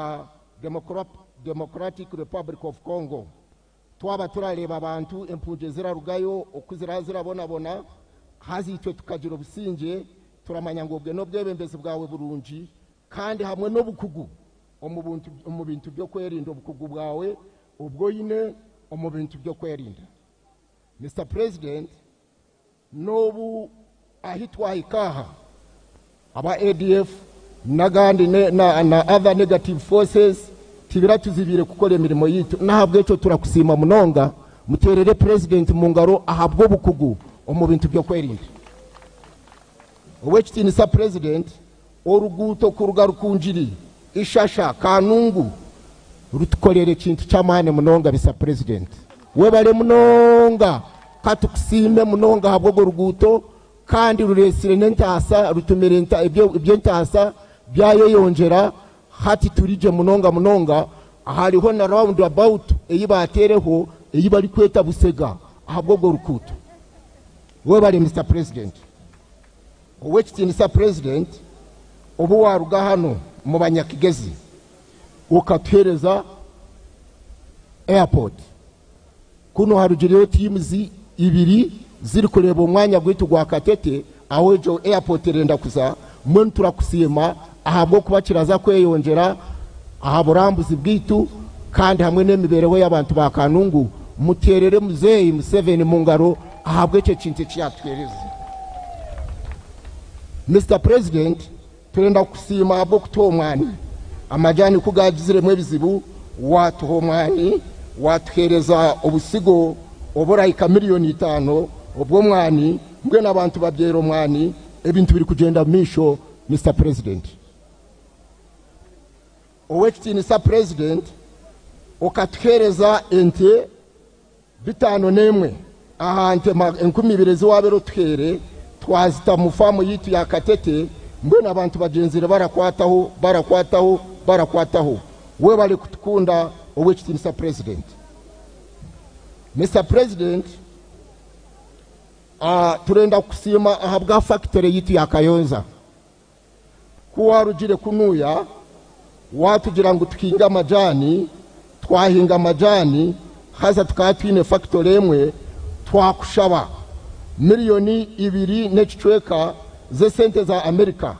ya Democratic Republic of Congo. Twaba turareeba abantu empungi ezirarugayo oku ziraba zirabonabona, haza itwe tukagira obusingye, turamanya ngu obwe n'obwebembezi bwawe burungi kandi hamwe n'obukugu omu bintu by'okwerinda, obukugu bwawe obu oine omu bintu by'okwerinda. Mister President, n'obu ahi twahika aha aba ADF n'agandi na other negative forces tibiratuzibiire kukora emirimo yaitu. N'ahabw'ekyo turakusiima munonga, muteerere President mu ngaro ahabw'obukugu omu bintu by'okwerinda. Ow'ekitiinisa President, oruguuto kuruga Rukungiri, Ishasha, Kanungu rutukorera ekintu ky'amaani munonga. Mister President, webale munonga, katukusiime munonga ahabw'ogwo ruguuto, kandi rureetsire n'entaasa, rutumire eby'entaasa byayeyongyera. Hati turigye munonga munonga. Hariho na round about ei baateereho ei barikweta Busega ahabw'ogwo rukuuto. Webale, Mr President. Ow'ekitiinisa President, obu waruga hano mu Banyakigezi okatuheereza airport, kuno harugireyo teams ibiri zirikureeba omwanya gwaitu gwa Katete aho egyo airport erenda kuza. Mbwenu turakusiima ahabw'okuba kiraza kweyongyera aha burambuzi bwaitu kandi hamwe n'emibeereho y'abantu ba Kanungu. Muteerere muzeeyi Museveni mu ngaro ahabw'ekyo ekintu eki yatuheereza. Mr President, turenda kukusiima ahabw'okutuha omwani. Amajani ku gagiziremu ebizibu, watuha omwani, watuheereza obusigo oburahika 5,000,000 obw'omwani. Mbwenu abantu babyera omwani, ebintu biri kugyenda mu maisho. Mr President. Ow'ekitiinisa President, okatuheereza ente 51 aha nte 2,000 ezi wabeire otuheere, twazita mu faamu yaitu ya Katete. Mbwenu abantu bagyenzire barakwataho, barakwataho, barakwataho. Webale kutukunda, ow'ekitiinisa President. Mr President, turenda kukusiima ahabwa factory yaitu ya Kayonza. Ku warugire kunuya watugira ngu tuhinge amajani, twahinga amajani, haza tukaba twine factory emwe. Twakushaba 2.5 miliyoni z'esente za Amerika.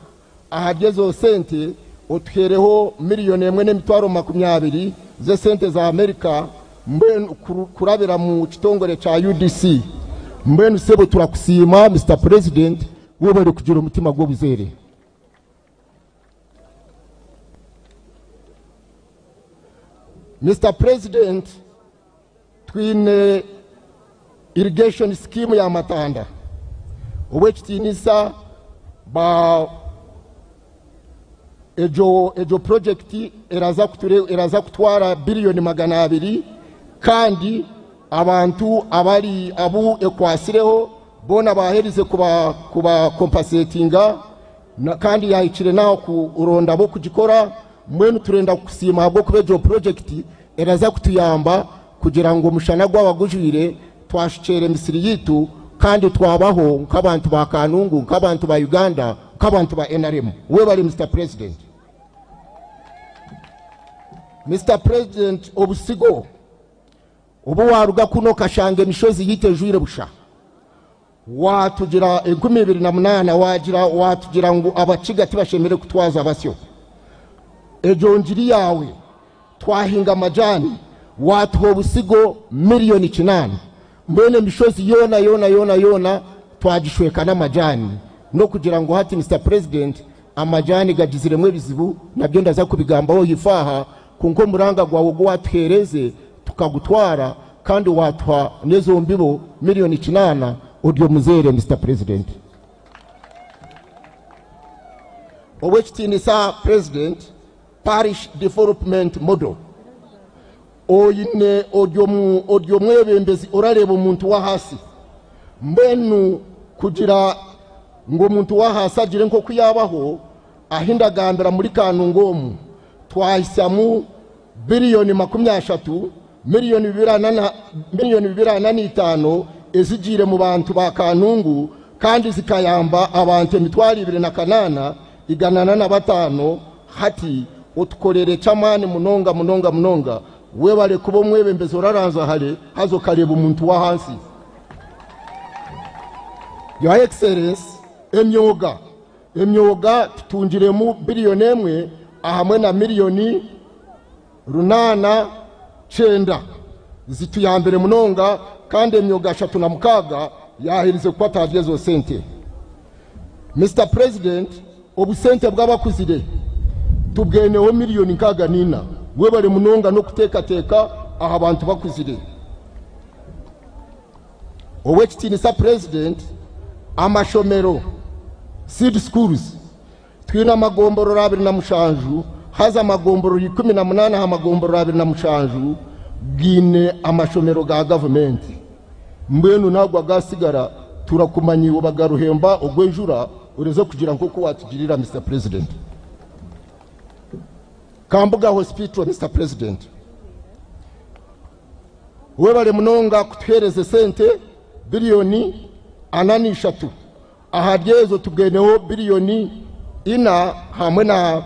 Ahari ezo sente otuhereho 1,020,000 z'esente za Amerika, mbwenu kurabira mu kitongore kya UDC. Mbwenu sebo turakusiima, Mr President, webale kugira omutima gw'obuzeere. Mr President, twine irrigation scheme ya Matanda. Obwekitiinisa ba egyo project eraza kutwara 200 biliyoni, kandi abantu abari abu ekwasireho boona baherize kuba compensatinga, kandi yahikire naho kuronda bo kugikora. Mbwenu turenda kukusiima ahabw'okuba egyo project eraza kutuyamba kugira ngu omushana gwaba gujwire, twashukyera emisiri yitu kandi twabaho nk'abantu ba Kanungu, nk'abantu ba Uganda, nk'abantu ba NRM. Webale, Mr President. Mr President, obusigo obu waruga kuno kashanga emishozi yitu ejwire busha, watugira 2008, wagira watugira ngu Abakiga tibashemere kutwaza basyo. Egyo ngiri yawe, twahinga amajani, watuha obusigo 8,000,000. Mbwenu emishozi yoona yoona yoona yoona twagishweka n'amajani, n'okugira ngu hati, Mr President, amajani gagiziremu ebizibu, nabyo ndaza kubigambaho hifaaha. Kunka omuranga gwawe ogu watuhereze tukagutwara, kandi watuha n'ezo mbibo 8,000,000. Ori omuzeere, Mr President. Owekitiinisa President, parish development model oine, ori omwebembezi orareeba omuntu w'ahaasi. Mbwenu kugira ngu omuntu w'ahaasi agire nk'oku yabaho, ahi ndagambira muri Kanungu omu twahisyamu 30 biliyoni, 245 miliyoni ezigiire mu bantu ba Kanungu, kandi zikayamba abantu 28,405. Hati Otukorere eky'amaani munonga munonga munonga. Webare kuba omwebembezi oraranza hare haza okareeba omuntu w'ahansi. Your Excellency, emyoga emyoga tutungiremu biliyoni emwe ahamwe na miliyoni 809 zituyambire munonga, kandi emyoga 36 yaherize kukwata ahari ezo sente. Mr President, obusente bw'abakuzire tubweneho miliyoni 64. Webare munonga n'okuteekateeka aha bantu bakuzire. Ow'ekitiinisa President, amashomero, seed schools, twine amagomborora 27, haza amagomborora 18 aha magomborora 27 gaine amashomero ga gavumenti. Mbwenu nagwo agasigara turakumanya iwe bagaruhemba ogw'enjura oreze kugira nk'oku watugirira, Mr President. Kambuga Hospital, Mr President, webare munonga kutuheereza esente biliyoni 43. Ahari ezo tubweneho biliyoni 4 hamwe na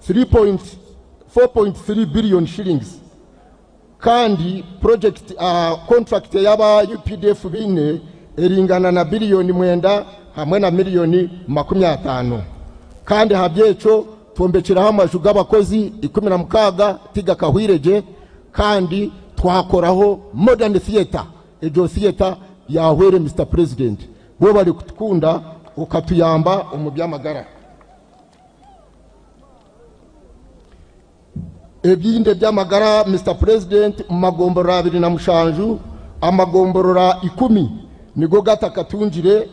4.3 billion shillings, kandi project contract y'aba UPDF biine eringana na biliyoni 9 hamwe na miliyoni 50. Kandi habyekyo twombekeraho amaju g'abakozi 16 tigakahwiregye, kandi twakoraho modern theatre. Egyo theatre yahwere. Mr President, bo bari kutukunda okatuyamba omu by'amagara. Ebindi eby'amagara, Mr President, mu magomborora 27, amagomborora 10 nigo gatakatungire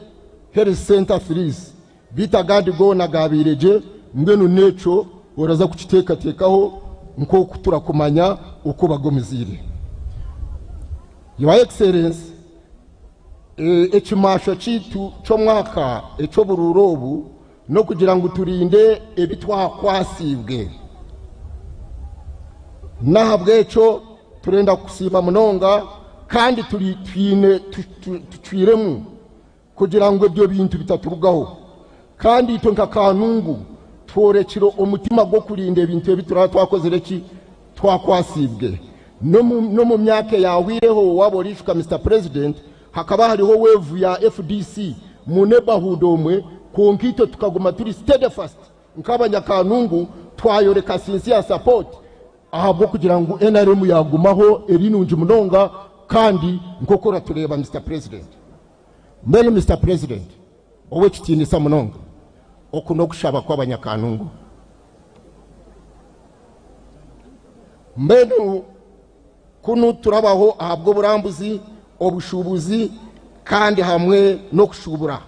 health center threes, beitu agandi goona gabaire gye. Mbwenu n'ekyo oraza kukiteekateekaho nk'oku turakumanya uko bagomiziire. Your Excellence, ekimaasho kiitu ky'omwaka eky'oburuuru obu n'okugira ngu turinde ebi twakwasiibwe. N'ahabw'ekyo turenda kusiima munonga, kandi turi twine tucwiremu kugira ngu ebyo bintu bitaturugaho. Kandi itwe nka Kanungu tworekire omutima gw'okurinda ebintu ebi turaba twakozere ki twakwasiibwe. N'omu myaka eyahwireho, waba orishuka, Mr President, hakaba hariho wave ya FDC mu neighborhood omwe, kwonka itwe tukaguma turi steadfast nk'abanyakanungu, twayoreka sincere support ahabw'okugira ngu NRM yagumaho eri nungi munonga. Kandi nk'oku oratureba, Mr President. Mbwenu, Mr President, ow'ekitiinisa munonga, oku n'okushaba kw'abanyakanungu. Mbwenu kunu turabaho ahabw'oburambuzi, obushuubuzi, kandi hamwe n'okushubura.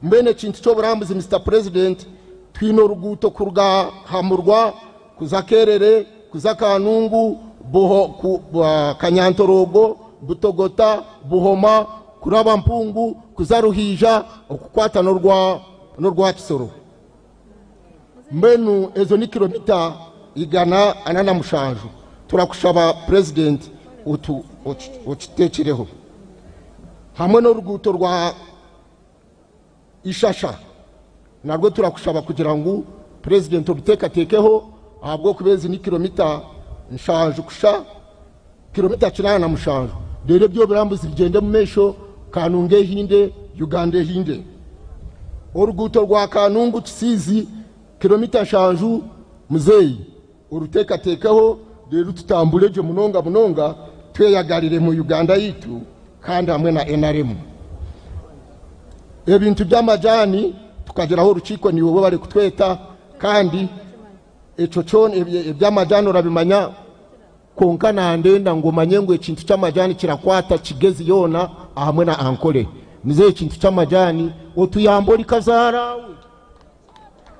Mbwenu ekintu ky'oburambuzi, Mr President, twine oruguuto kuruga Hamurwa kuza Kerere, kuza Kanungu, Kanyantorogo, Butogota, Buhoma, kuraba Mpungu, kuza Ruhija, okukwata n'orwa Kisoro. Mbwenu ezo ni kilomita 147. Turakushaba, President, okiteekireho hamwe n'oruguuto rwa Ishasha. Narwo turakushaba kugira ngu, President, oruteekateekeho, ahabw'okuba ezi ni kilomita 7 kusha kilomita 87. Reero eby'oburambuzi bigyende mu maisho, Kanungu ehinde, Uganda ehinde. Oruguuto rwa Kanungu Kisiizi, kilomita 7, muzeeyi, oruteekateekeho, reero tutambure gye munonga munonga, tweyagarire mu Uganda yitu kandi hamwe na NRM. Ebintu by'amajani, tukagiraho orukiiko, niwe bari kutweta, kandi ekyo kyona eby'amajani orabimanya. Konka nandenda ngu omanye ngu ekintu ky'amajani kirakwata Kigezi yoona ahamwe na Ankole. Muzeeyi, ekintu ky'amajani otuyambe, ori kazaarawe,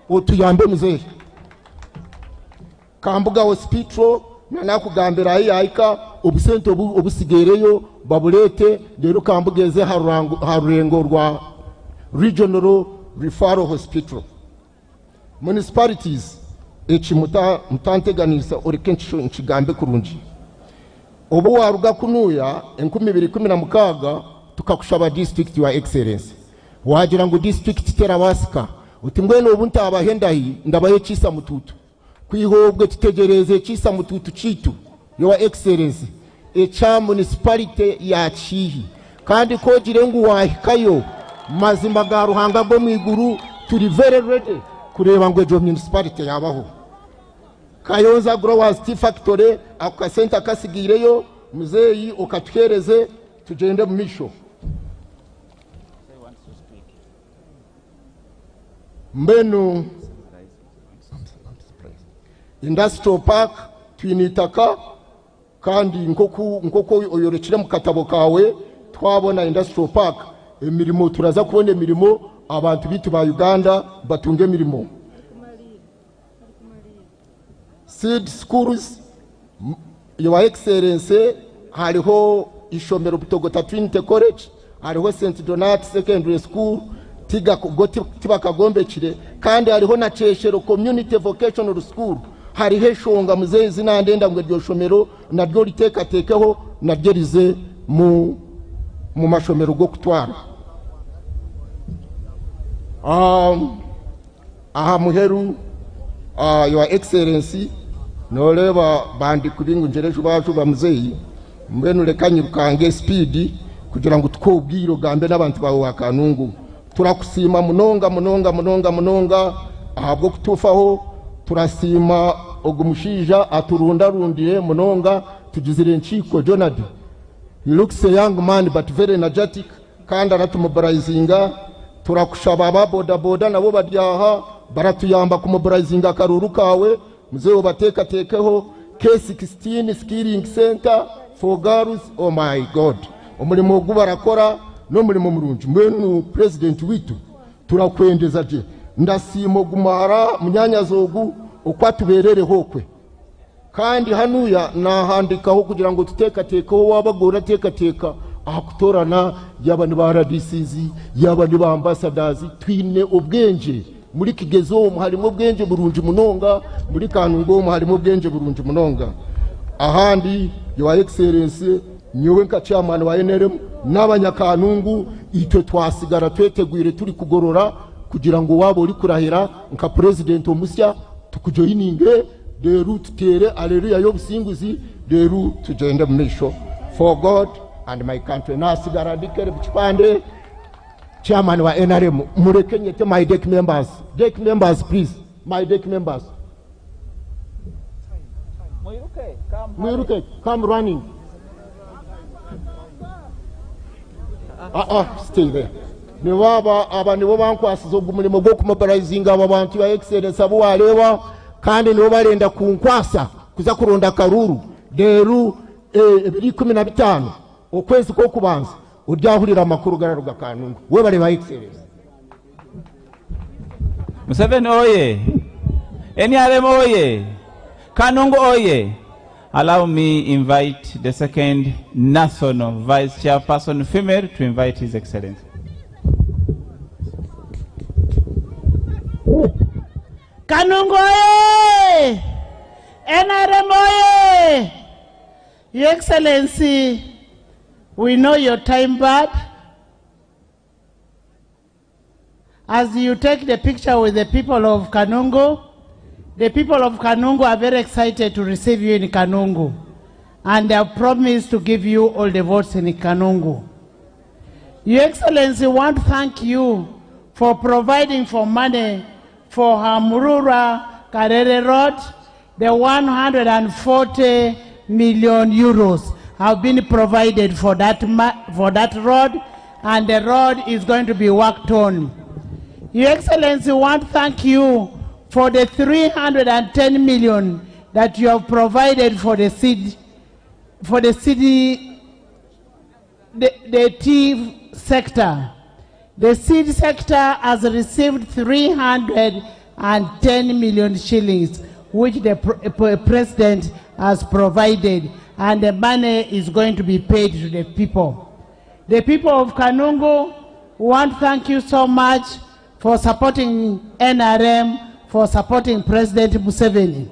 otuyambe, muzeeyi. Kambuga Hospital nanakugambira ahi yahika, obusente obusigaireyo babureete, reero Kambuga eze ha rurengo rwa regional referral hospital. Municipalities, eki mutanteganisa, oreke nkigambe kurungi. Obu waruga kunuya 2016, tukakushaba district. Your Excellence, wagira ngu district terabasika, uti mbwenu obu ntabahe ndahi, ndabahe ekiisa mututu. Kwiha obwe tutegyereeze ekiisa mutuutu kyaitu, Your Excellency, ekya Municipality ya Kihihi. Kandi ku ogire ngu waahikayo, mazima ga Ruhanga ag'omu iguru turi very ready kureeba ngu egyo municipality yaabaho. Kayonza Growers Tea Factory, ako kasente akasigaireyo muzeeyi okatuheereze tugyende omu maisho. Mbwenu Industrial Park twine itaka kandi nk'oku nk'oku oyorekire omu katabo kaawe twabona Industrial Park emirimo turaza kubona emirimo abantu baitu ba Uganda batunge emirimo. Seed Schools Your Excellency hariho ishomero Butogota Trinity College, hariho St Donat Secondary School go tibakagombekire kandi hariho na Kyeshero Community Vocational School. Hariho eshonga muzeeyi ezi nandenda ngu eryo shomero naryo oriteekateekeho naryo rize mu mu mashomero g'okutwara. Um, Aha muheru Your Excellency noreeba bandi kubi ngu ngyere juba juba muzeeyi mbwenu reka nyirukange speed kugira ngu tukuhe obwire ogambe n'abantu baawe wa Kanungu. Turakusiima munonga munonga munonga munonga ahabw'okutufaho, turasiima ogu mushaija aturundarundire munonga tugizire enkiiko Jonard he looks a young man but very energetic. Kandi aratumoburayizinga, turakushaba aba boda boda nabo bari aha baratuyamba kumoburayizinga akaruuru kaawe, muzeeyi obateekateekeho, K16 skilling centre for girls, oh my God omurimo ogu barakora n'omurimo murungi, mbwenu purezidenti waitu turakwendeza gye, ndasiima ogu muhara munyanyazi ogu oku atubeerereho okwe. Kandi hanuya nahandikaho kugira ngu tuteekateekeho waaba gwe orateekateeka aha kutoorana yaaba ni ba RDCs, yaaba ni ba ambassadors, twine obwengye. Muri Kigezi omu harimu obwengye burungi munonga, muri Kanungu omu harimu obwengye burungi munonga. Ahandi Your Excellency, nyowe nka chairman wa NRM n'abanyakanungu itwe twasigara twetegwire turi kugorora kugira ngu waaba orikurahira nka president omusya tukujoyininge. Reero tuteere Aleluya y'obusinguzi, reero tugyende omu maisho. For God and my country. Nasigara ndi Caleb Kipande, chairman wa NRM. Mureke nyete my DEC members. DEC members please. My DEC members. Mwiruke, come running. Ah, ah, stay there. Nibo aba, aba nibo bankwasize ogu murimo gw'okumobilizinga aba bantu ba Excellence abu wareeba kandi nibo barenda kunkwasa kuza kuronda akaruuru reero ebiro 15 okwezi kw'okubanza oryahurira amakuru gararuga Kanungu. Webare ba Excellence. Museveni oye! NRM oye! Kanungu oye! Allow me invite the second national vice chairperson female to invite His Excellency. Kanungu oye! NRM oye! Your Excellency, we know your time bad. As you take the picture with the people of Kanungu, the people of Kanungu are very excited to receive you in Kanungu. And they have promised to give you all the votes in Kanungu. Your Excellency, we want to thank you for providing for money for Hamurura Karere Road. The 140 million euros have been provided for that, for that road, and the road is going to be worked on. Your Excellency, we want to thank you for the 310 million that you have provided for the seed, for the city, the tea sector. The seed sector has received 310 million shillings, which the president has provided, and the money is going to be paid to the people. The people of Kanungu want to thank you so much for supporting NRM, for supporting President Museveni.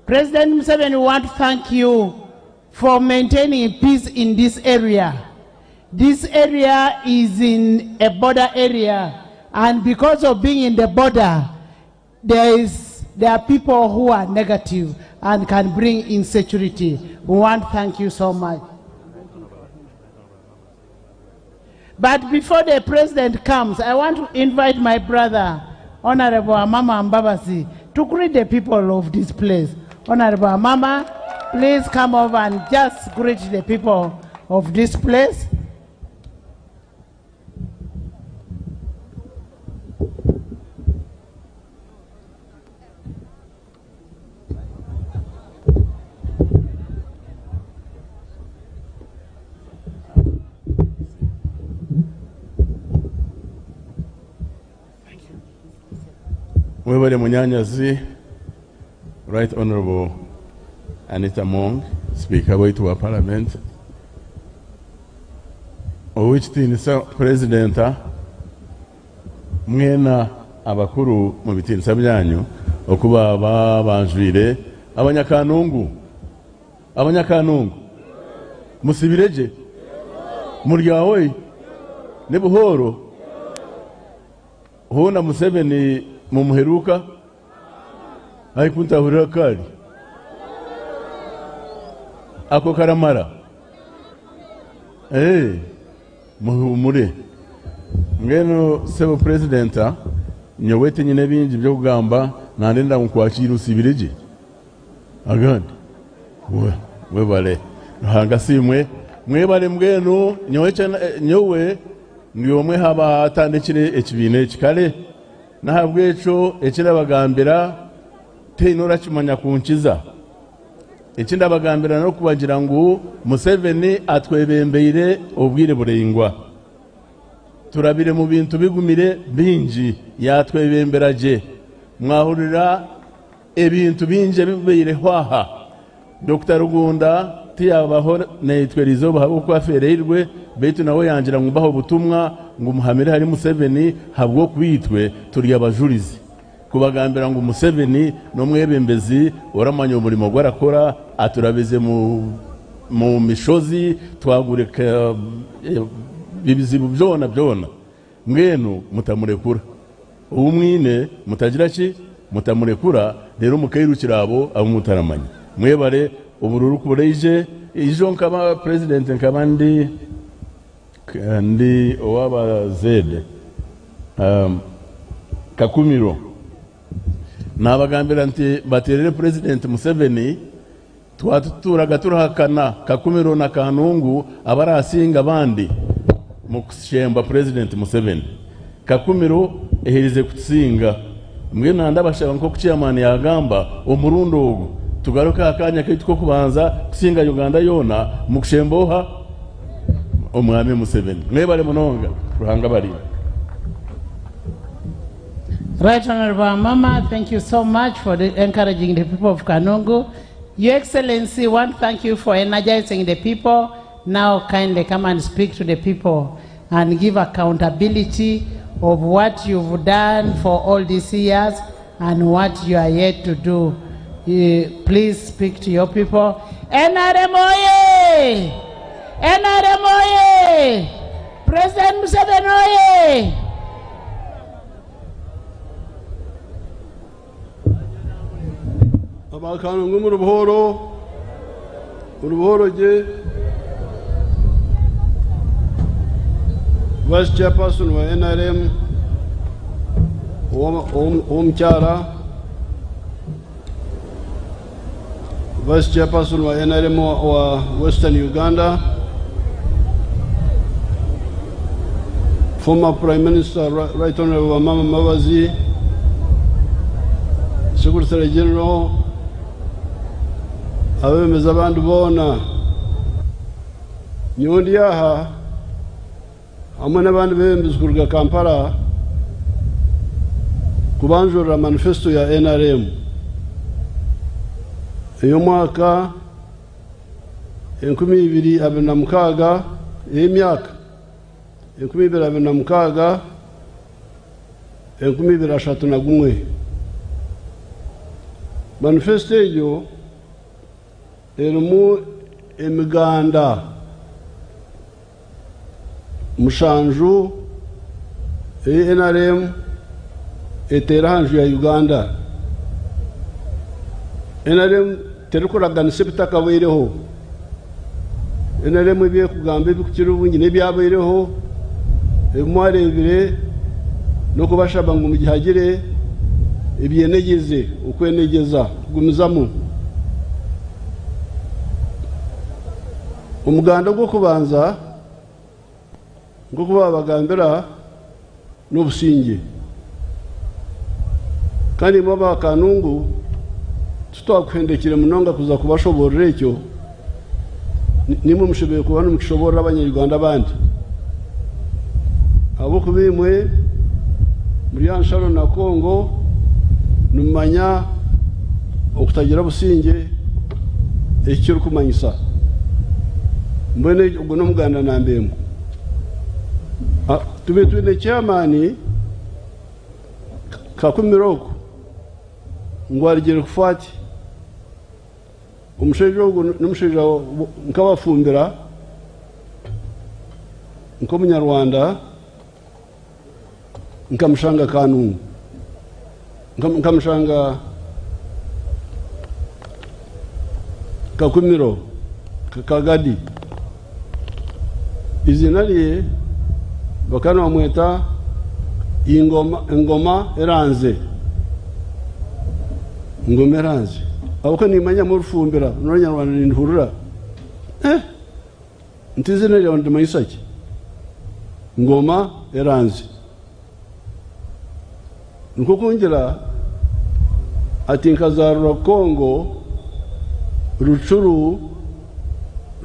President Museveni, we want to thank you for maintaining peace in this area. This area is in a border area, and because of being in the border, there is There are people who are negative and can bring insecurity. We want to thank you so much. But before the president comes, I want to invite my brother, Honorable Amama Mbabazi, to greet the people of this place. Honorable Amama, please come over and just greet the people of this place. Mwebale munyanyazi, Right Honorable Anita Among, Speaker waitu wa Parliament, Owekitiinisa Purezidenta, mwena abakuru mu bitiinisa byanyu oku baaba banjwire abanyakanungu, abanyakanungu musibire gye, muri aho ni buhooro, hoona Museveni mumuheruka arikuntahurira kari ako karamara muhumure. Mbwenu sebo purezidenta, nyowe tinyine bingi by'okugamba, nandenda ngu usibire gye agandi mwebale Ruhanga simwe mwebale. Mbwenu nyowe ndi omwe habatandikire ekibiina eki kare, nahabwekyo ekirabagambira tihaine orakimanya kunkiza. Ekindabagambira n'okubagira ngu Museveni atwebembeire obwire buraingwa, turabire mu bintu bigumire bingi, yatwebembera gye, mwahurira ebintu bingi ebibaireho aha. Dr. Rugunda tiyabaho naitwe eriizooba ahabw'okuba afereirwe, beitu nawe yangira ngu mbahe obutumwa ngu muhamire hari Museveni habw'okuba itwe turi abajurizi. Kubagambira ngu Museveni n'omwebembezi oramanya omurimo ogu arakora, aturabize mu mishozi, twagureka ebizibu byona byona. Mbwenu mutamurekura, obu mwine mutagira ki, mutamurekura, rero mukairukira abo abu mutaramanya. Mwebale obururu kubureije ijo nkaba president nkaba ndi owabazede Kakumiro, nabagambira nti baterere President Museveni, twatuturaga turahakana Kakumiro na Kanungu abarasinga abandi mu kushemba President Museveni. Kakumiro eherize kutusinga. Mbwenu ndabashaba nko chairman yagamba omurundo ogu tugaruka akanya kaitu ko kubanza kusinga Uganda yona mu kushemba oha omwami Museveni. Mwebale munonga Ruhanga bari. Right Honorable Mama, thank you so much for encouraging the people of Kanungu. Your Excellency, want to thank you for energizing the people. Now kindly come and speak to the people and give accountability of what you've done for all these years and what you are yet to do. Please speak to your people. NRM oye! NRM oye! President Museveni oye! Abakanungu mu rubuhoro, urubuhoro gye. Vice Chairperson wa NRM Omukyara, Vice Chairperson wa NRM wa Western Uganda, former Prime Minister Right Honorable Amama Mbabazi, Secretary General, abemeza abandi boona, nyowe ndi aha hamwe n'abandi bebembezi kuruga Kampala kubanjurira manifesto ya NRM ey'omwaka 2026, ey'emyaka 2026 2031. Manifesto egyo erimu emiganda 7 eyi NRM eteera aha nju ya Uganda. NRM terikuraganisa ebitakabaireho. NRM ebi erikugamba ebirikukira obwingi n'ebyabaireho, ebi mwareebire n'okubashaba ngu mugihagire ebyenegyeze, okwenegyeza kugumizamu. Omuganda ogw'okubanza nk'oku baabagambira n'obusingye. Kandi imwe aba Kanungu titwakuhendekire munonga kuza kubashoboorora ekyo, nimwe mushemereire kuba nimukishoboorora Abanya-Uganda abandi. Ahabw'okuba imwe muri aha nsharo na Congo nimumanya okutagira busingye eki kirikumanyisa. Mbwenu ogwo n'omuganda namba emwe. Tubaire twine chairman Kakumiro ogu ngu arugire kufa ati. Omushaija ogu n'omushaija nkabafumbira nk'omunyarwanda nkamushanga Kanungu, nkamushanga Kakumiro, Kagadi. Eiziina rye bakaba nibamweta Engoma Eranze. Engoma Eranze. Ahabw'okuba nimmanyamu orufumbira n'Orunyarwanda ninduhurira. Eh! Nti eiziina ryawe nirimanyisa ki? Ngoma Eranze. Nikwo kungira ati nkazaarirwa Congo Rucuru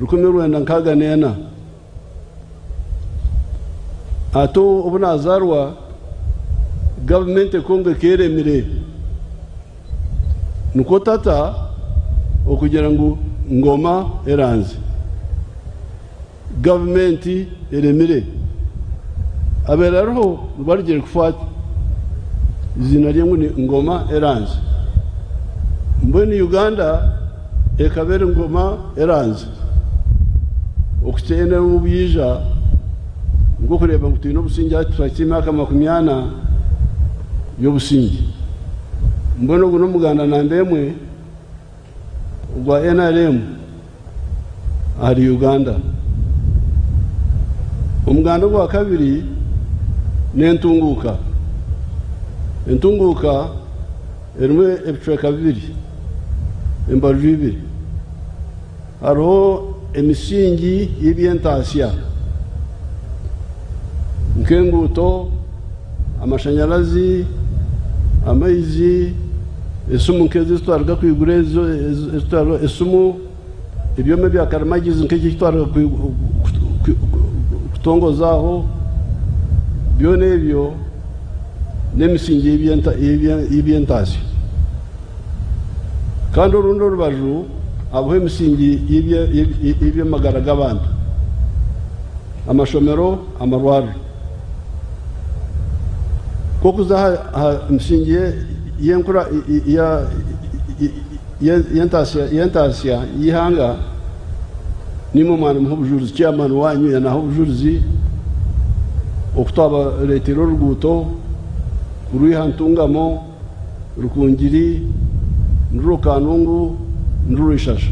1964. Ati obu naazaarwa gavumenti Congo ekaba eremire. Nikwo tata okugira ngu Ngoma Eranze. Gavumenti eremire. Abaire ariho nibwo arugire kufa ati. Eiziina rye ngu ni Ngoma Eranze. Mbwenu Uganda ekaba eri Ngoma Eranze. Okuhitsya NRM obu yaija nikwo kureeba ngu twine obusingye hati tuhikire emyaka 40 y'obusingye. Mbwenu ogu n'omuganda namba emwe ogwa NRM ahari Uganda. Omuganda ogwa kabiri n'entunguuka. Entunguuka erimu ebicweka bibiri, embaju ibiri. Hariho emisingi y'eby'entaasya nk'enguuto, amashanyarazi, amaizi, esimu nk'ezi ezitwaruga kwigura esimu, ebyoma ebya karimagyezi nk'eki ekitwaruga kutongozaaho, byona ebyo n'emisingi y'eby'entaasya. Kandi orundi orubaju habaho emisingi y'eby'amagara g'abantu, amashomero, amarwariro. Nk'okuza aha misingi y'entaasya y'eihanga, naimwe mwanamuha obujurizi, chairman waanyu yanaha obujurizi oku twabareeteire oruguuto kurwiha Ntungamo, Rukungiri, Nduru Kanungu, Nduru Ishasha.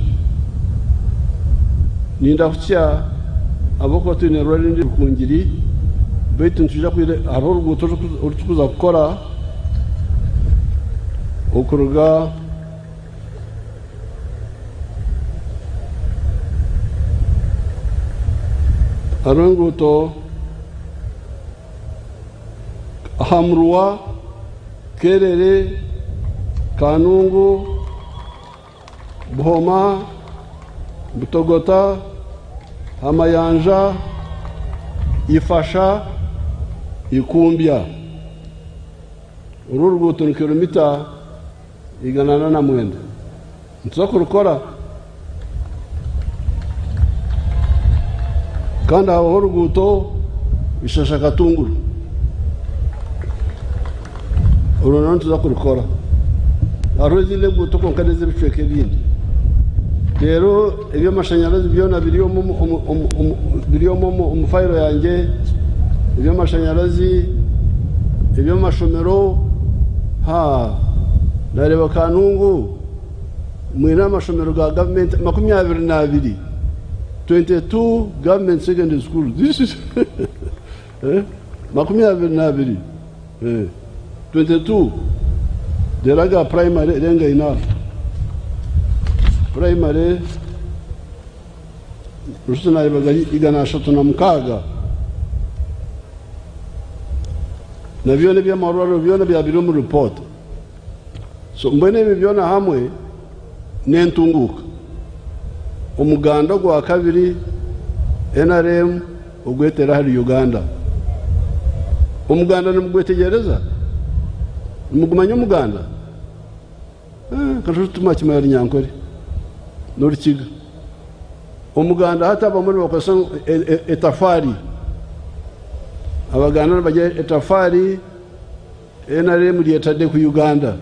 Nindahutsya ahabw'okuba twine rurara Rukungiri, beitu nitwija hariho oruguuto oru turikuza kukora okuruga hariho enguuto aha Murwa, Kerere, Kanungu, Buhoma, Butogota, Hamayanja, Ifasha, Ikumbya. Oru oruguuto ni kilomita 409. Nituza kurukora. Kandi habaho oruguuto Ishasha Katunguru. Orwo narwo nituza kurukora. Hariho ezindi enguuto kwonka n'ez'ebicweka ebindi. Reero eby'amashanyarazi byona biri omu omu fayiro yangye, eby'amashanyarazi, eby'amashomero, haa nareeba Kanungu. Mwine amashomero ga gavumenti 22, 22 government secondary schools. This is 22, 22 reero aga primary rengaine aho. Primary rushuti nareeba gari 306. Na byona eby'amarwariro byona byaba biri omu report. So mbwenu ebi byona hamwe n'entunguuka. Omuganda ogwa kabiri NRM ogwetera ahari Uganda. Omuganda nimugwetegyereza? Nimugumanya omuganda? Kasha tumwakimanya Runyankore n'Orukiga. Omuganda hati abamwe nibakozesa etafaari. Abaganda nibagira etafaari NRM ryetadde ku Uganda.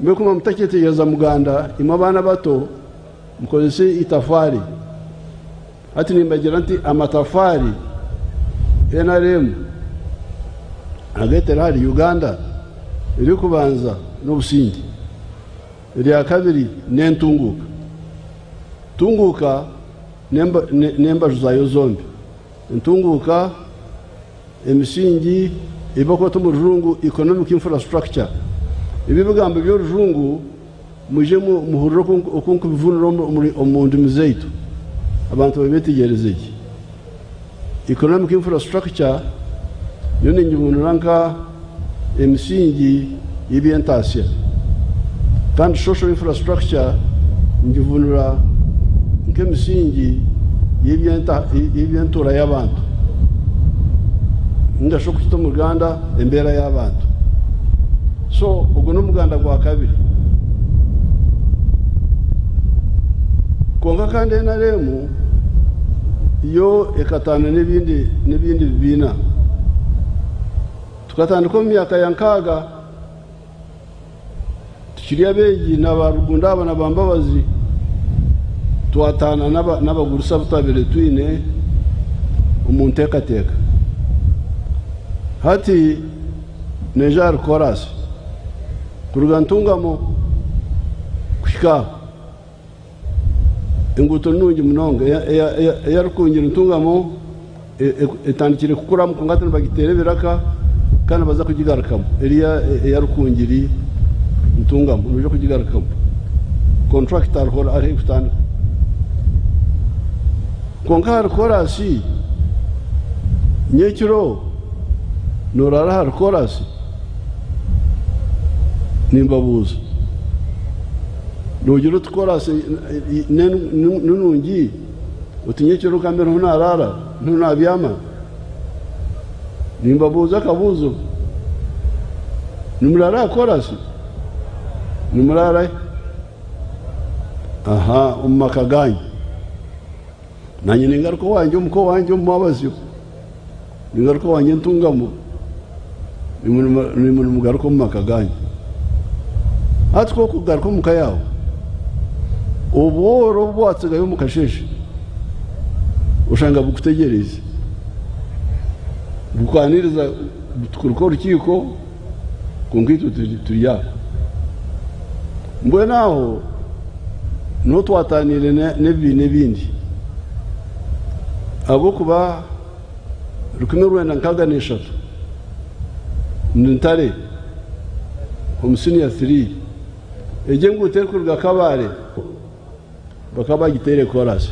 Mbwenu ku mutakyetegyereza muganda, imwe abaana bato mukozese itafaari. Hati nimbagira nti amatafaari NRM agetera ahari Uganda, erikubanza n'obusinge, erya kabiri n'entunguuka. Tunguuka n'embaju zaayo zombi. Entunguuka emisingi ebibakweta omu rujungu economic infrastructure. Ebi ebigambo by'orujungu mwije muhurire oku nkubivunura omu ndimi zaitu. Abantu babyetegyereze gye. Economic infrastructure yo ningivunura nka emisingi y'eby'entaasya. Kandi social infrastructure ngivunura nk'emisingi y'eby'entuura y'abantu. Ninga shi okukita omu Ruganda embeera y'abantu. So ogwo n'omuganda gwa kabiri. Kwonka kandi NRM yo ekataana n'ebindi n'ebindi bibiina. Tukatandika omu myaka ya 60 tukiri abeegi na ba Rugunda aba na ba Mbabazi, twataana n'abagurusi abu twabaire twine omu nteekateeka. Hati neija ahari koraasi kuruga Ntungamo kuhika aho. Enguuto nungi munonga eya Rukungiri Ntungamo etandikire kukuramu kwonka hati nibagiteera ebiraka kandi nibaza kugigarukamu. Eriya eya Rukungiri Ntungamo nibaija kugigarukamu. Contractor ariho ari haihi kutandika. Kwonka ahari koraasi nyekiro noraara ahari koraasi? Nimbabuuza. Noogira oti koraasi ni nungi, oti nyekiro kambe niho naaraara, niho naabyama? Nimbabuuza akabuuzo. Nimuraara aha koraasi? Nimuraara hi? Aha, omu maka gaanyu. Naanye ningaruka owangye omuka owangye omu mwabazyo. Ningaruka owangye Ntungamo. Naimwe nimugaruka omu maka gaanyu. Hati ku orikugaruka omu ka yaawe, obworo obu watsigayo omu kasheeshe oshanga bukutegyereize. Bukwaniriza butukuruka orukiiko, kwonka itwe turi aha. Mbwenu aho niho twataaniire n'ebibiina ebindi. Ahabw'okuba 1963 ndi Ntare omu siniya 3, egyo enguuto erikuruga Kabale bakaba bagiteire koraasi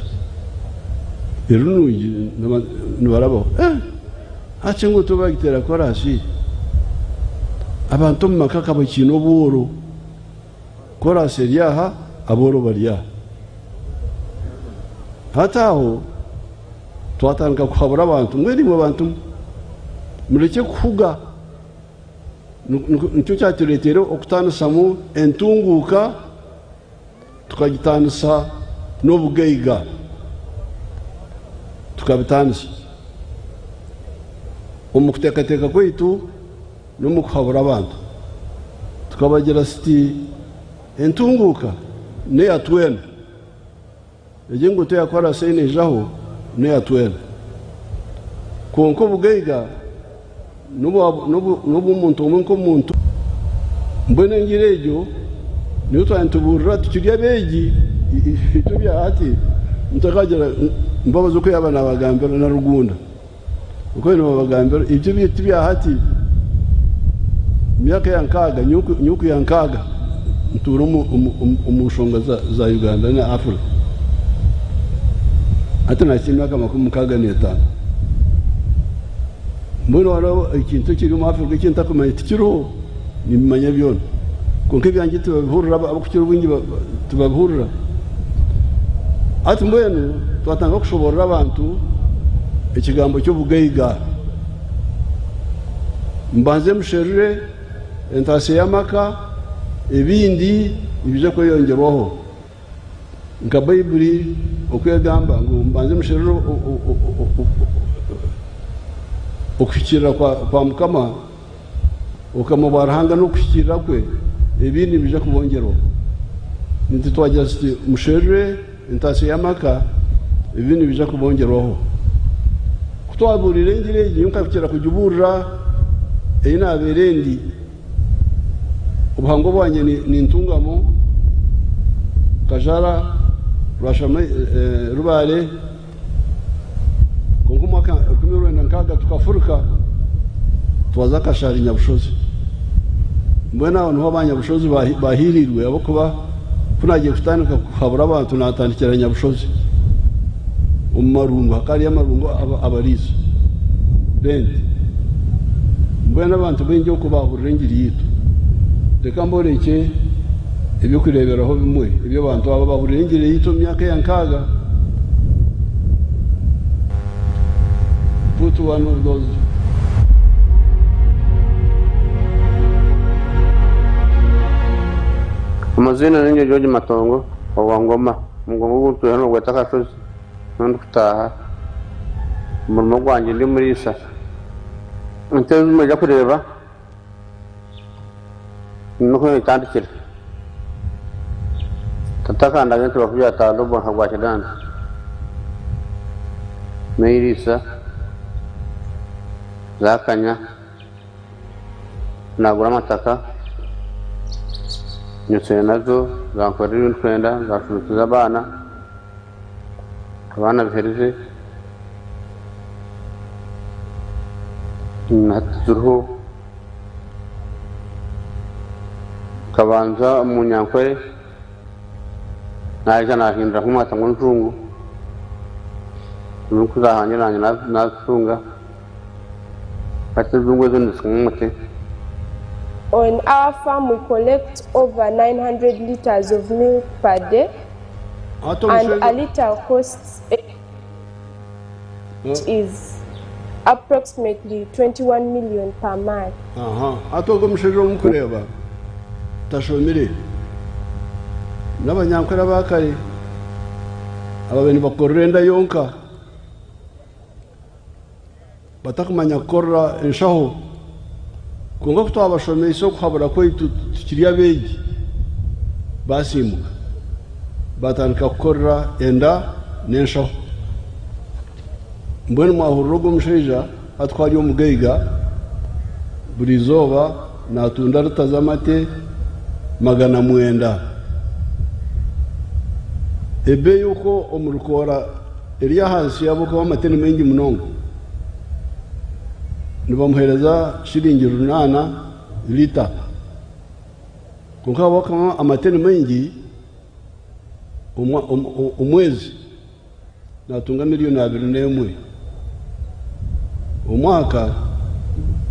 eri nungi nibarabaho. Hati enguuto bagiteera koraasi, abantu omu maka bakaba bakiine obworo. Koraasi eri aha, abooro bari aha. Hati aho twatandika kuhabura abantu, mbwenu imwe bantu mwe, murekye kuhuga. Nikyo kyatureeteire okutaanisamu entunguuka tukagitaanisa n'obugaiga, tukabitaanisa omu kuteekateeka kwaitu n'omu kuhabura abantu. Tukabagira siti entunguuka n'eya twena. Egyo enguuto eya koraasi ei neijaho n'eya twena. Kwonka obugaiga n'obw'omuntu omwe nk'omuntu. Mbwenu engira egyo Niyo twaba nitubuurira tukiri abeegi, itwe ebya hati mutakagira Mbabazi oku yaaba naabagambira na Rugunda oku baabaire nibabagambira, ibyo ebyo tibya hati. Emyaka ya nkaaga, nyowe ya nkaaga ntuura omu nshonga za Uganda na Africa. Hati nahitsya emyaka 65. Mbwenu hariho ekintu ekiri omu Africa eki ntakumanya? Tikiriho, nimbimanya byona. Kwonka ebyangye tibabihurira, abarikukira obwingi tibabihurira. Hati mbwenu twatandika kushoboorora abantu ekigambo ky'obugaiga. Mbanze musherure entaasya y'amaka, ebindi nibiija kweyongyerwaho. Nka Baibuli oku egamba ngu mubanze musherure okuhikiirira kwa Mukama, Obukama bwa Ruhanga n'okuhikiirira kwe, ebindi nibiija kubongyerwaho. Nitwe twagira tuti, Musherure entaasya y'amaka, ebindi nibiija kubongyerwaho. Ku twabuuriire engiri egi, nyowe nkakira kugibuurira ei naabaire ndi. Obuhangwa bwangye ni Ntungamo, Kajara, Rwashama, Rubare, kwonka omwaka 1960 tukafuruka twaza Kashari Nyabushozi. Mbwenu aho niho abanyabushozi bahiiriirwe ahabw'okuba ku naagiye kutandika kuhabura abantu naatandikira Nyabushozi omu marungu hakaba hariyo amarungu abariisa b'ente. Mbwenu abantu baingi oku baahurira engiri yaitu. Reka mborekye eby'okureeberaho bimwe eby'abantu aba abaahurire engiri yaitu omu myaka eya nkaaga. Put one of those. Amaziina niinye George Matongo owa Ngoma. Omugongo ogu ntwire nibagweta Kashozi niho ndikutaaha. Omurimo gwangye ndi muriisa. Ente ezi mwaija kureeba niho etandikire. Tata akandaga ente bakubyata Lobo nka gwa Kiganda. N'eiriisa zaakanya. Naagura amataka, nyotsire nazo, zankorera ebi ndikwenda, zanshomeseza abaana, abaana biherize, hati ziriho. Nkabanza omu Nyankore, naija naahindura nk'omwata gw'enjungu, ku zaahangire naanye naazitunga. Hati enjungu ezo nizinywa omuti. On our farm we collect over 900 litres of milk per day Hati and a omushaija litre costs which is approximately 21 million per month. Aha, hati ogwo omushaija ou murikureeba tashomire. N'abanyankore aba kare ababaire nibakorera enda yonka. Batakumanya kukorera enshaho. Kwonka ku twabashomeise okuhabura kwaitu tukiri abeegi, baasiimuka baatandika kukorera enda n'enshaho. Mbwenu mwahurira ogwo mushaija hati ku ari omugaiga, buri izooba naatunda lita z'amate 900. Ebeeyi okwo omu rukoora eri ahansi ahabw'okuba amate ni maingi munonga. Nibamuheereza shiringi 8 lita. Kwonka ahabw'okuba amate ni maingi, omwezi naatunga 21 million. Omwaka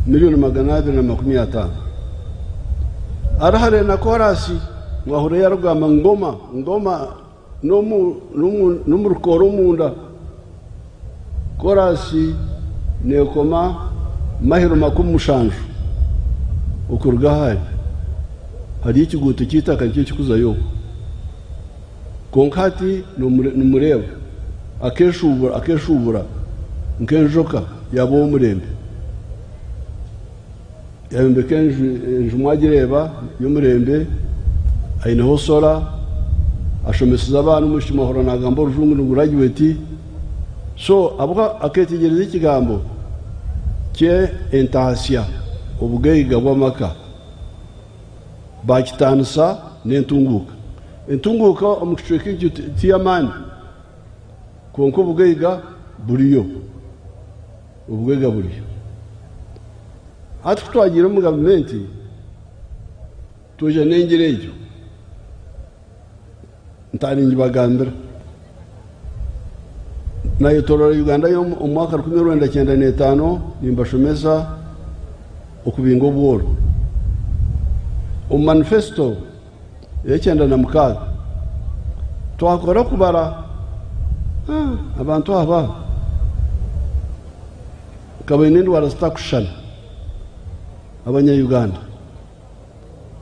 250 million. Ari hare na koorasi, mwahurira yarikugamba ngoma, ngoma n'omu rukoora omunda. Koorasi neekoma mahiro 70 okuruga ahu ari. Hariyo ekiguuto ky'eitaka nikyo kirikuzayo okwo. Kwonka hati nimureeba akeeshuubura akeeshuubura nk'enjoka yaaba ow'omurembe. Yayombeka enju, enju mwagireeba y'omurembe, aineho solar, ashomesize abaana omwishiki mwahurira naagamba orujungu ni graduate. So ahabw'okuba akeetegyereza ekigambo kye entaasya, obugaiga bw'amaka, baakitaanisa. n'entunguuka. Entunguuka omu kicweka ekyo ti y'amaani kwonka obugaiga buriyo. Obugaiga buriyo. Hati ku twagiire omu gavumenti twaija n'engira egyo ntaaha ningibagambira. Nayetoorora Uganda yoona omu mwaka 1995 nimbashomesa okubinga obworo. Omu manifesito ey'ekyenda na mukaaga twakora okubara abantu aba ka baine endwara zitakushushana abanya-Uganda.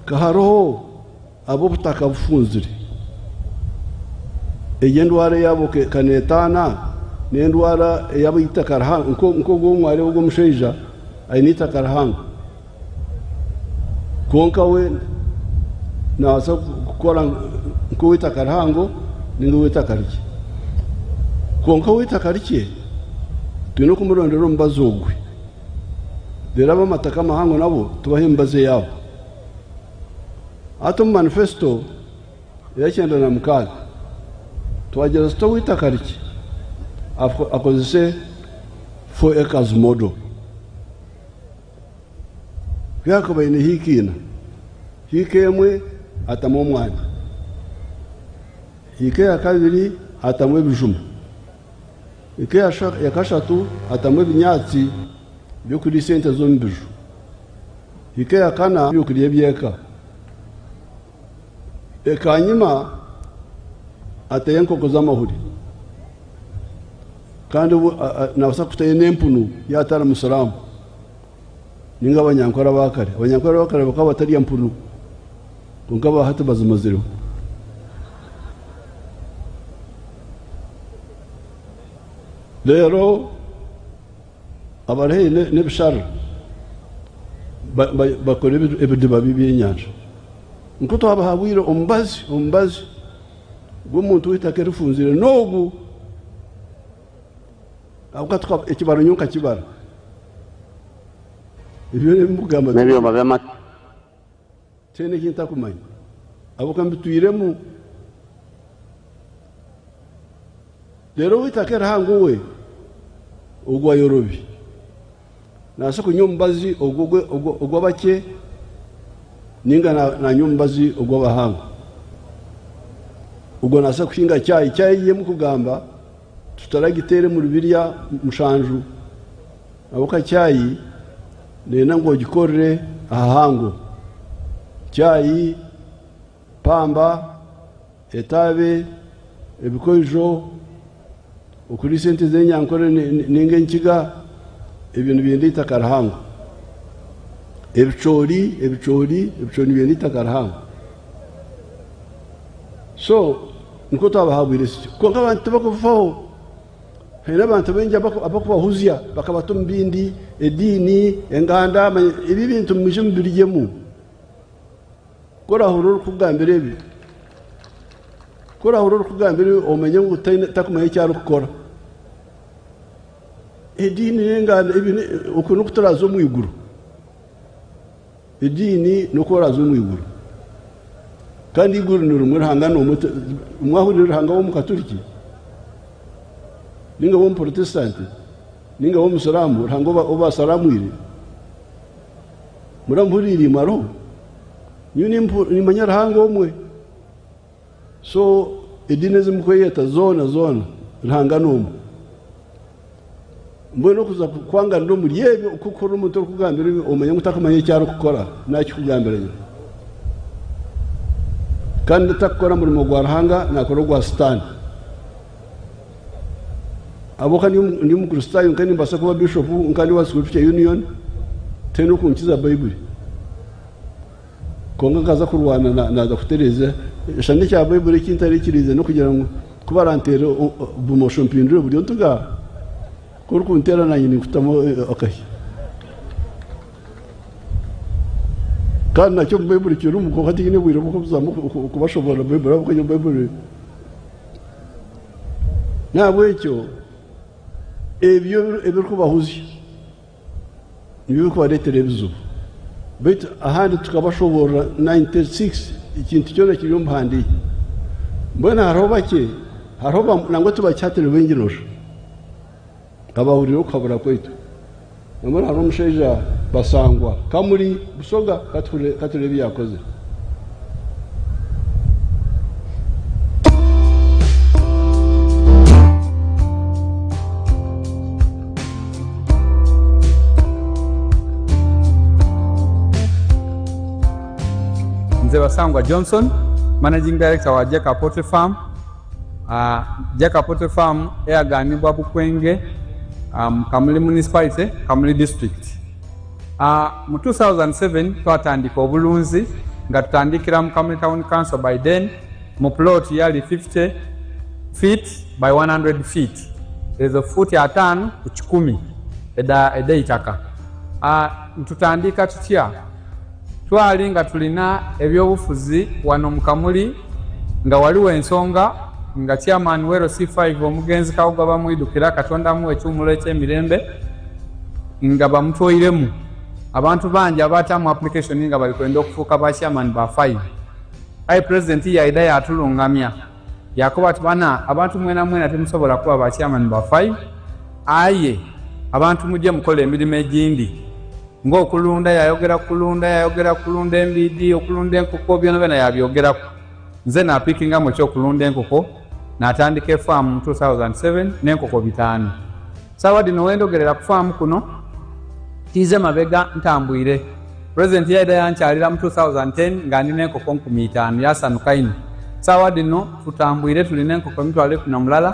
Ka hariho ab'obutaka bufunzire. Egyo endwara eyaabo ka neetaana n'endwara ey'abeitaka rihango nk'ogu mwareeba ogu omushaija aine eitaka rihango. Kwonka we naabaasa kukora nk'ow'eitaka rihango ninga ow'eitaka rikye. Kwonka ow'eitaka rikye twine kumurondera omubazi ogwe. Reero ab'amataka amahango nabo tubahe emibazi eyaabo. Hati omu manifesito ey'ekyenda na mukaaga twagira tuti ow'eitaka rikye akozese 4 acres model. Ku aine hiika 4, hiika emwe atamu omwani, hiika eya kabiri atamu ebijuma, hiika eya kashatu atamu ebinyaatsi by'okuriisa ente z'omu biju, hiika eya kana ebyokurya eby'eka, ekanyima ateyo enkoko z'amahuri kandi naabaasa kutayo n'empunu yaaba atari musiraamu ninga abanyankore aba kare. Abanyankore aba kare bakaba batarya mpunu kwonka aba hati bazimazireho. Reero abari haihi n'ebisharara bakora ebidiba by'ebyenyanja. Nikwo twabahabwire omubazi gw'omuntu w'eitaka erifunzire n'ogu ahabw'okuba ekibaro nyowe nkakibara. Ebyo ebimukugamba n'ebyoma by'amata. Tihaine eki ntakumanya ahabw'okuba mbitwiremu. Reero ow'eitaka erihango we ogwo ayorobi naabaasa kunywa omubazi ogwo ogw'abakye ninga nanywa omubazi ogw'abahango. Ogwo naabaasa kuhinga chai. Chai ei mukugamba tutaragiteera omuri birya 7 ahabw'okuba chai neeyenda ngu ogikorere ahahango. Chai, pamba, etaabe, ebikoijo, okuriisa ente z'enyankore ninga enkiga, ebyo nibyenda eitaka rihango. Ebicoori nibyenda eitaka rihango. So nikwo twabahabwire tutyo. Kwonka abantu tibakubifaho. Haine abantu baingi abakubahuzya bakabata omu bindi, ediini, enganda, ebi ebintu mwije mubirugyemu. Ku orahurira orikukugambira ebi, ku orahurira orikukugambira ebi omanye ngu takumanya eki arikukora. Ediini n'enganda ebi oku n'oku turaaza omu iguru. Ediini n'oku oraaza omu iguru. Kandi eiguru ni rimwe Ruhanga n'omwe. Mwahurire Ruhanga w'omukaturiki ninga w'omuprotesitanti ninga w'omusiraamu, Ruhanga ou basaramwire muramuhuriire imwe hariho? Nyowe nimanya Ruhanga omwe. So ediini ezi mukweyeta zoona zoona Ruhanga n'omwe. Mbwenu okuza kwanganira omuri ebyo kuhurira omuntu orikukugambira ebi omanye ngu takumanya eki arikukora nakikugambira nyowe. Kandi takukora murimo gwa Ruhanga naakora ogwa Sitaane. Ahabw'okuba ndi omukristaayo nka nimbaasa kuba bishopu nka ndi owa Scripture Union tihaine okunkiza Baiburi. Kwonka nkaza kurwana naaza kutereeza shana ekya Baiburi eki ntariikiriize n'okugira ngu ku baranteera bumosho mpindure buryo ntuga ku orikunteera naanye ninkutamu akahya. Kandi nakyo omu Baiburi kirimu kwonka tinyine bwire bw'okuzamu kubashoboorora Baiburi ahabw'okuba Baiburi. N'ahabw'ekyo ebyo ebirikubahuzya nibyo birikubareetera ebizibu. Baitu ahandi tukabashoboorora 96 ekintu kyona kiri omu buhandiikye. Mbwenu hariho bakye, hariho bamwe nangwa tibakihatire baingi nosha abahuriire okuhabura kwaitu. Nambwenu hariho omushaija Basangwa Kamuri Busoga katuhurire katureebe ebi yakozire. Nze Basangwa Johnson, Managing Director wa Jeka Poultry Farm. Uh, Jeka Poultry Farm eyaganibwa Bukwenge mu Kamuli Municipality, Kamuli District. Uh, mu 2007 twatandika obulunzi nga tutandikira mu Kamuli Town Council by then mu plot yali 50 feet by 100 feet, ezo fuuti ataano ku kikumi eda ed'eitaka. Uh, ntutandika tutya? Twali nga tulina ebyobufuzi wano mu Kamuli nga waliwo ensonga nga chairman we LC5 omugenzi Kawogo bamwidukira, Katonda amuwe ekiwumulo ekyemirembe, nga bamutwoiremu abantu bangi abaatamu application nga bali kwenda okufuuka ba chairman ba 5. Aye President yaidha yatulungamya yakoba ati bana abantu mwena mwena timusobola kuba ba chairman ba 5, aye abantu muje mukole emirimo egindi ng'okulunda. Yayogera kulunda, yayogera kulunda embiidi, okulunda enkoko, byona byona yabyogeraku. Nze napikingamu ekyokulunda enkoko, natandika efaamu mu 2007 n'enkoko bitaano. Saawa dino wendogerera ku faamu kuno tiize mabega ntambwire. Pulezidenti yaida yankyalira mu 2010 nga ndina enkoko 5,000, yasanuka ino. Saawa dino tutambwire tulina enkoko 110,000,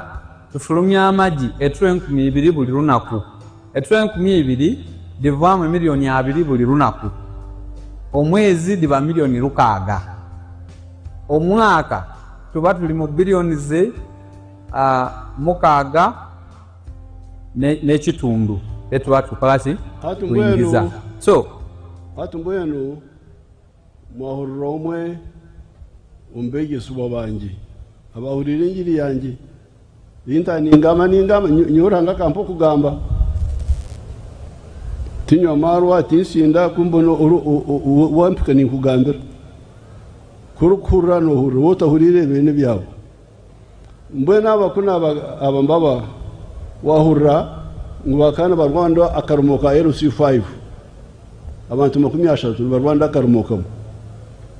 tufulumya amagi eturo 2,000 buli lunaku. Eturo 2,000 divaamu 20,000,000 buli lunaku. Omwezi diba 6,000,000. Omwaka tuba tuli mu biliyoni ze 6 n'ekitundu etuba tukola ki Hati tuyingiza. mbwenu So hati mbwenu mwahurira omwe omu beegyesibwa bangye abahuriire engiri yangye inta ningamba ningamba nyowe Ruhanga akampa okugamba, tinywa marwa, tinsinda, kumbona wampika ninkugambira. Kurikuhurira nohurira, wotahuriire ebyo n'ebyawe. Mbwenu aba kunu aba mbaba wahurira ngu bakaba nibarwanda akarumo ka LC5, abantu 30 nibarwanda akarumo kamwe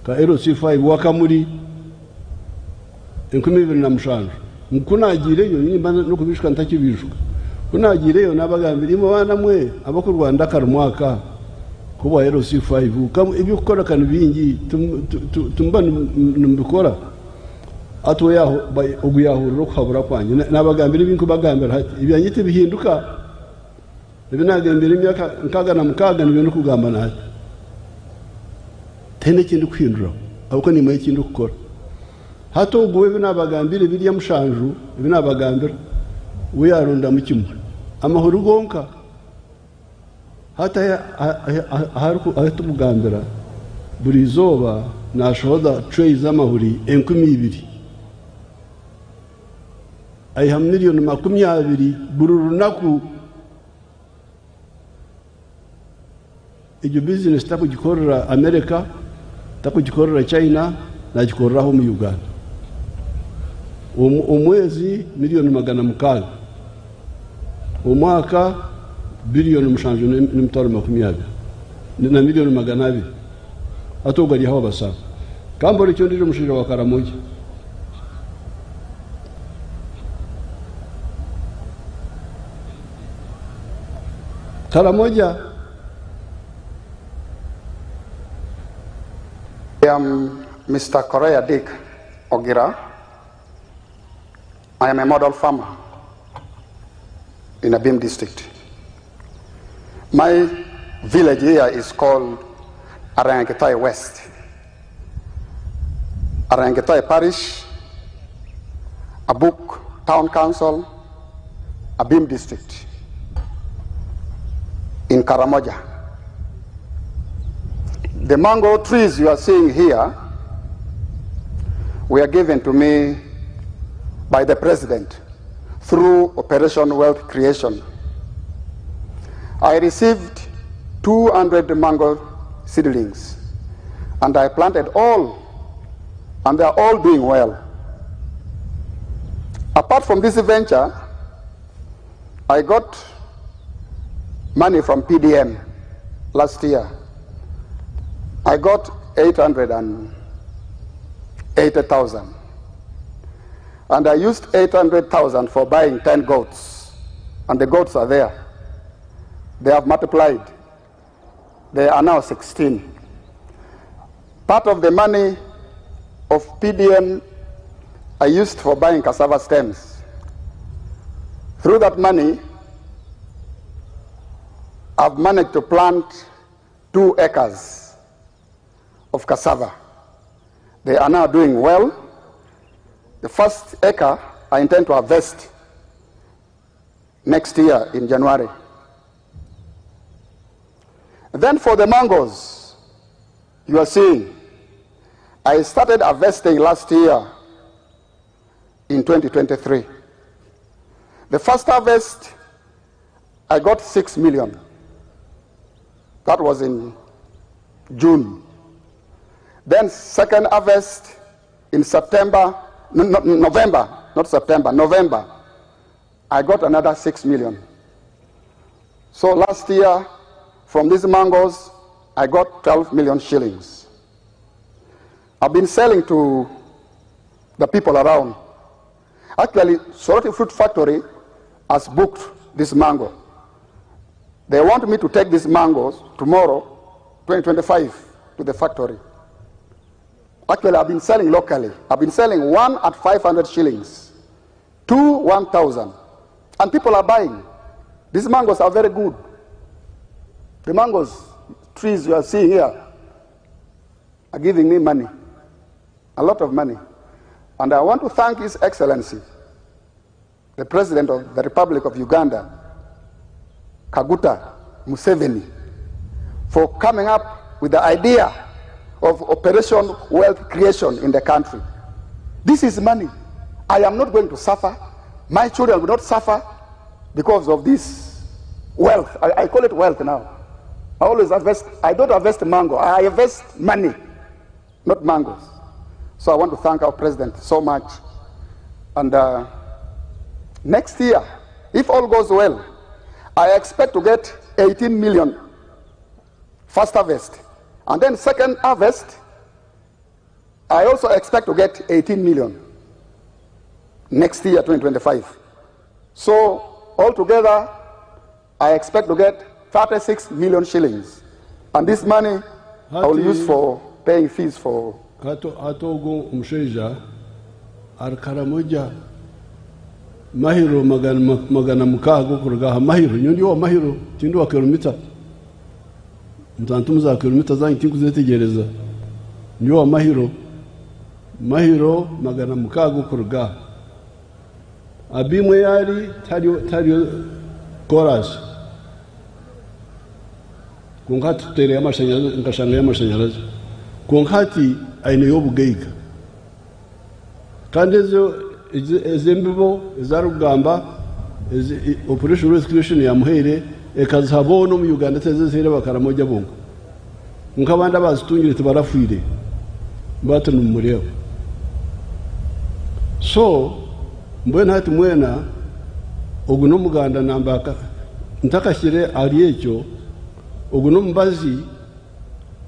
ka LC5 wakamuri 2007. Nku nagiireyo nimba n'okubishuka ntakibishuka, ku nagiireyo nabagambira imwe baana mwe abakurwanda akarumo aka kubwa LC5, ebyokukora kani bingi tumuba nimubikora. Ati we ogu yahurira okuhabura kwangye. Nabagambira ebi nkubagambira hati, ebyangye tibihinduka. Ebi nagambira emyaka 66 nibyo ndikugamba na hati. Tihaine ekindi kuhinduraho, ahabw'okuba nimanya eki ndikukora. Hati ogu ebi nabagambire birya 7 ebi nabagambira, we yarondamu kimwe amahuri gonka. Hati ahu tukugambira buri izooba nashohoza trays z'amahuri 2,000, aihamu 20,000,000 buri runaku. Egyo bizinesi takugikorera Amerika, takugikorera China, nagikoreraho omu Uganda. Omwezi 600,000,000, omwaka 7,720,000,000 na 200,000,000. Hati ogwo ari aho abasaba. Kambona ekyo ndiija omushaija wa Karamoja. Karamoja. I am Mr. Korea Dick Ogira. I am a model farmer in Abim district. My village here is called Arangitai West. Arangitai Parish, Abuk Town Council, Abim district, in Karamoja. The mango trees you are seeing here were given to me by the president through Operation Wealth Creation. I received 200 mango seedlings. And I planted all, and they are all doing well. Apart from this venture, I got money from PDM last year. I got 880,000. And I used 800,000 for buying 10 goats. And the goats are there. They have multiplied. They are now 16. Part of the money of PDM I used for buying cassava stems. Through that money, I've managed to plant 2 acres of cassava. They are now doing well. The first acre I intend to harvest next year in January. Then for the mangoes you are seeing, I started harvesting last year in 2023. The first harvest, I got 6 million. That was in June. Then second harvest in September, no, no, November, not September, November, I got another 6 million. So last year, from these mangoes, I got 12 million shillings. I've been selling to the people around. Actually, Soroti Fruit Factory has booked this mango. They want me to take these mangoes tomorrow, 2025, to the factory. Actually, I've been selling locally. I've been selling one at 500 shillings, two 1,000. And people are buying. These mangoes are very good. The mangoes, trees you are seeing here, are giving me money, a lot of money. And I want to thank His Excellency, the President of the Republic of Uganda, Kaguta Museveni, for coming up with the idea of Operation Wealth Creation in the country. This is money. I am not going to suffer. My children will not suffer because of this wealth. I call it wealth now. I always harvest. I don't harvest mango. I harvest money, not mangoes. So I want to thank our president so much. And next year, if all goes well, I expect to get 18 million first harvest. And then second harvest, I also expect to get 18 million next year, 2025. So altogether, I expect to get 36 million shillings. And this money I will use for paying fees for. Hati ogu omushaija ari Karamoja mahiro 600 okuruga aha mahiro. Nyowe ndi owa mahiro, tindi owa kilomita. Ntantumu za kilomita zange tinkuzetegereza. Ndi owa mahiro, mahiro 600 okuruga aha. Abimwe yari tariyo korasi. Kwonka hati tuteereyo amashanyarazi, nkashangayo amashanyarazi. Kwonka hati aineyo obugaiga. Kandi ezo embibo ezarikugamba Operation Wealth Creation yamuhaire ekaziha boona omu Uganda tezihaire Abakaramoja bonka. Kwonka abandi abazitungire tibarafiire bati nimumureeba. So mbwenu hati mwena ogu n'omuganda namba ntakashyire ahari ekyo, ogu n'omubazi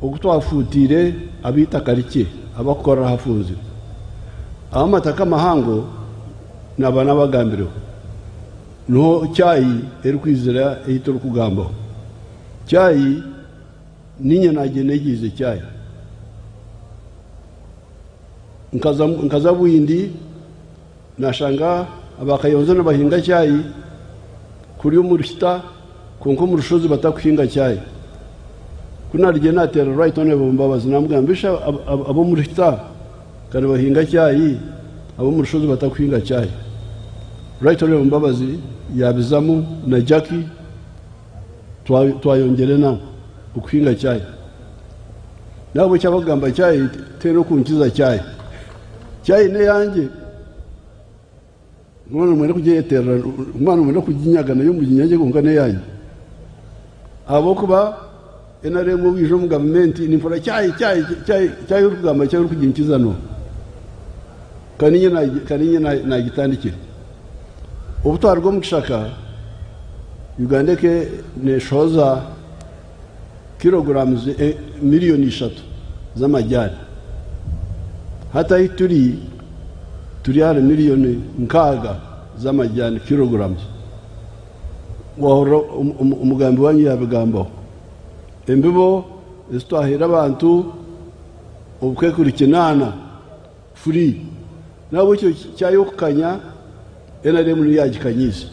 ogu twafuutiire ab'eitaka rikye abakukorera ahafunzire. Abamataka amahango naba nabagambireho. Niho chai erikwizira ei turikugambaho. Chai ninye nagyenda egiize chai. Nkaza Bwindi nashanga abakayonzo nibahinga chai kuri omu ruhita kwonka omu rushozi batakuhinga chai. Ku narugire nateera right honorable Mbabazi namugamba ishe ab'omu ruhita kandi bahinga chai ab'omu rushozi batakuhinga chai. Right honorable Mbabazi yabizamu na Jackie twayongyera enama okuhinga chai. Nabwe ekyabakugamba chai teera okunkiza chai. Chai n'eyangye. Omwana mwenda kugyeterera, omwana mwenda kuginyaga nayo muginyage kwonka n'eyangye. Ahabw'okuba NRM obu yaija omu gavumenti nimpurira kyayi kyayi kyayi kyayi orikugamba kyayi orikuginkiza n'oha? Ka niinye ka niinye naagitandikire. Obu twaruga omu kishaka, Uganda eka neeshohoza kilograms miriyoni ishatu z'amajaani. Hati ahi turi, turi ahari miriyoni nkaaga z'amajaani, kilograms. Waahurira omugambi waanyu yaabigambaho. Embibo ezi twahaire abantu obukaikuru kinaana free. N'ahabw'ekyo kyayo okukanya, NRM niyo yaagikanyiise.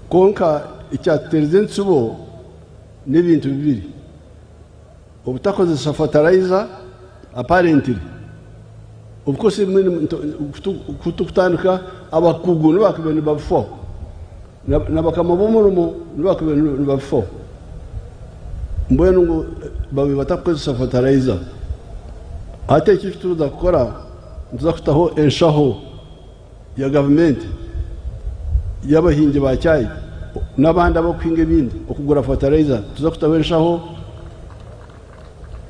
Kwonka ekyatuteerize entsibo n'ebintu bibiri, obutakozesa fertilizer apparently, of course ebimwe ku turikutandika abakugu nibo baakubaire nibabifaho na bakama b'omurimo nibo baakubaire nibabifaho mbwenu ngu babaire batakukozesa fertilizer. Hati eki ekiturukuza kukora nituza kutaho enshaho. ya gavumenti y'abahingi ba chai n'abandi abarikuhinga ebindi okugura fertilizer. Nituza kutaho enshaho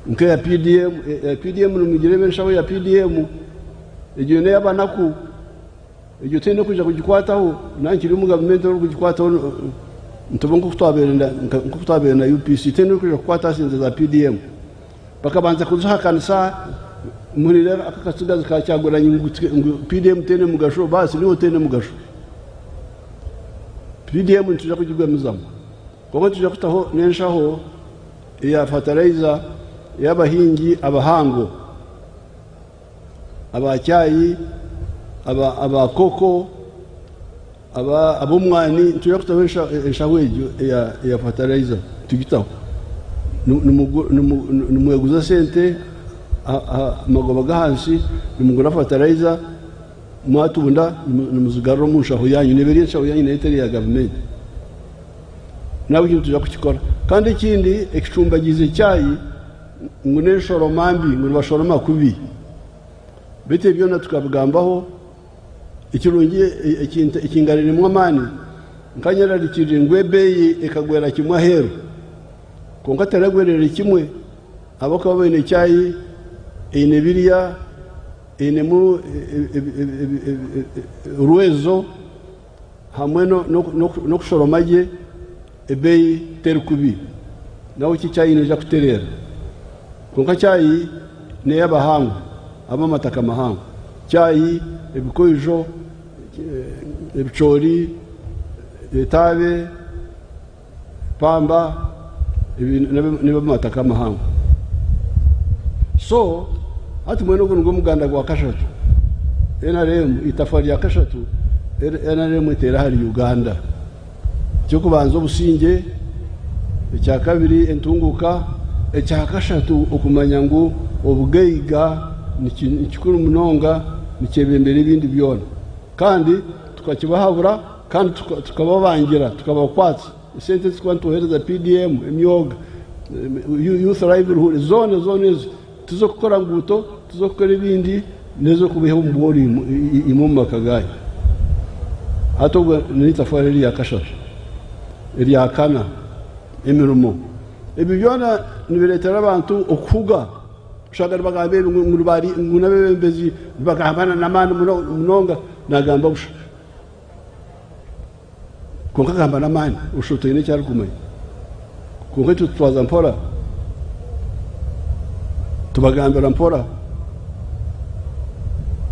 nk'eya PDM. Eya PDM nimugireeba enshaho ya PDM egyo n'ey'abanaku egyo tihaine orikwija kugikwataho nankiri omu gavumenti orikugikwataho nituba nk'oku twabaire na UPC tihaine orikwija kukwata aha sente za PDM. Bakabanza kuzihakanisa muhurire aka akatsigazi ka Kyagulanyi ngu PDM teine mugasho, baasi niiwe oteine mugasho. PDM nitwija kugigamizamu kwonka nitwija kutaho n'enshaho eya fertilizer ey'abahingi abahango aba chai, aba koko, ab'omwani nitwija kutaho enshaho egyo eya fertilizer tugitaho. Nimweguza sente aha magoba g'ahansi nimugura fertilizer mwatunda nimuzigarura omu nshaho yanyu neeba eri enshaho yanyu nayo etari eya gavumenti. N'ahabw'ekyo nitwija kukikora. Kandi ekindi ekicumbagiize chai ngu n'enshoroma mbi ngu nibashoroma kubi. Beitu ebyo byona tukabigambaho. Ekirungi ekingariremu amaani, nkanyerarikirire ngu ebeeyi ekagwera kimwe aheeru. Kwonka teragwerere kimwe ahabw'okuba baine chai eine ebirya, einemu orwezo hamwe n'okushoroma gye, ebeeyi teri kubi. Nahabwekyo chai neija kutereera. Kwonka chai n'ey'abahangu, ab'amataka mahango. Chai, ebikoijo, ebicoori, etaabe, pamba ebi n'eby'amataka mahango. So hati mbwenu ogu nigwo muganda gwa kashatu. NRM eitafaari rya kashatu NRM eteire ahari Uganda. Eky'okubanza obusingye, ekyakabiri entunguka, ekyakashatu okumanya ngu obugaiga nikikuru munonga nikyebembera ebindi byona. Kandi tukakibahabura kandi tukababangira tukabakwatsa esente ezi turikuba nitwohereza PDM, emyoga, Youth Livelihood zoona zoona ezo tiz'okukora nguuto, tiz'okukora ebindi n'ez'okubaiha omu bworo imwe omu maka gaanyu. Hati obwo n'eitafaari erya kashatu. Erya kana, emirimo. Ebi byona nibireetera abantu okuhuga. Oshanga nibagamba ebi ngu ngu n'abeebembezi nibagamba n'amaani munonga, naagamba busha. Kwonka agamba n'amaani, oshusha oti haine eki arikumanya. Kwonka itwe tutwaza mpora, tubagambira mpora.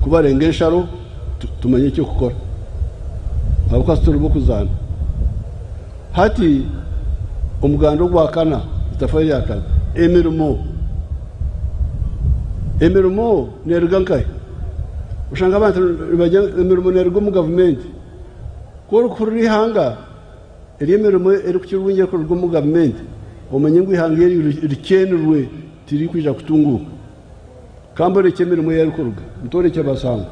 Ku barenga ensharo, tumanya eky'okukora ahabw'okuba tituri b'okuzaana. Hati omuganda ogwa kana, itafaari erya kana, emirimo. Emirimo neeruga nkahi? Oshanga abantu nibagira ngu emirimo neeruga omu gavumenti. Ku orikuhurira eihanga ery'emirimo erikukira obwingi erikuruga omu gavumenti, omanye ngu eihanga eryo rikyenirwe tiririkwija kutunguuka. Ka mborekye emirimo ei erikuruga, ntorekye Basangwa.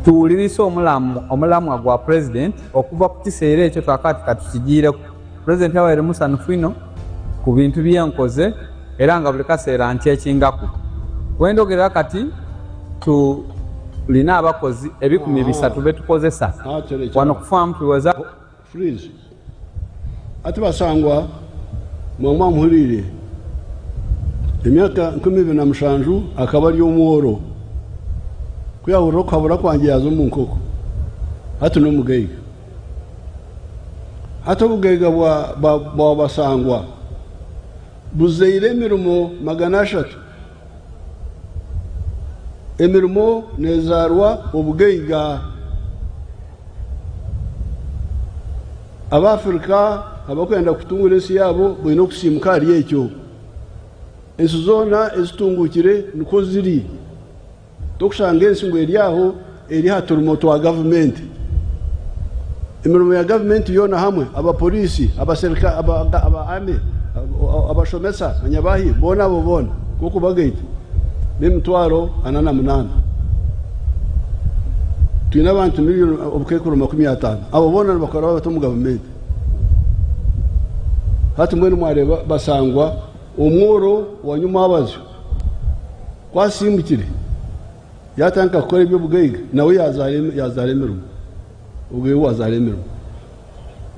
Tuwulirise omulamwa gwa Pulezidenti okuva ku kiseera ekyo twakaba tikatukigiireku. Pulezidenti abaire musanhufu inho ku bintu bye nkoze era nga buli kaseera ankyekingaku. Wendogerera kati tulina abakozi 300 betukozesa wano ku faamu tuweza. Freeze. Ati basangwa mwaba mwamuhuriire emyaka 2007 akaba ari omworo ku yaahurira okuhabura kwangye yaaza omu nkoko hati n'omugaiga. Hati obugaiga bwa Basangwa buzaire emirimo 300. Emirimo nezaarwa obugaiga. Abafirika abakwenda kutungura ensi yaabo baine okusiimuka ahari ekyo. Ensi zoona ezitunguukire nikwo ziri. Tokushanga ensi ngu eri aho eri aha turimo twa gavumenti. Emirimo ya gavumenti yoona hamwe, abapoliisi, abaserukare, aba army, abashomesa, manyabahi, boona abo boona nk'okubagaita n'emitwaro 48. Twine abantu miliyoni obukaikuru 50. Abo boona nibakora bata omu gavumenti? Hati mbwenu mwareeba basangwa omworo wa nyumwabazyo ku asiimukire yaatandika kukora eby'obugaiga nawe yaazaara emirimo. Obugaiga bwazaara emirimo.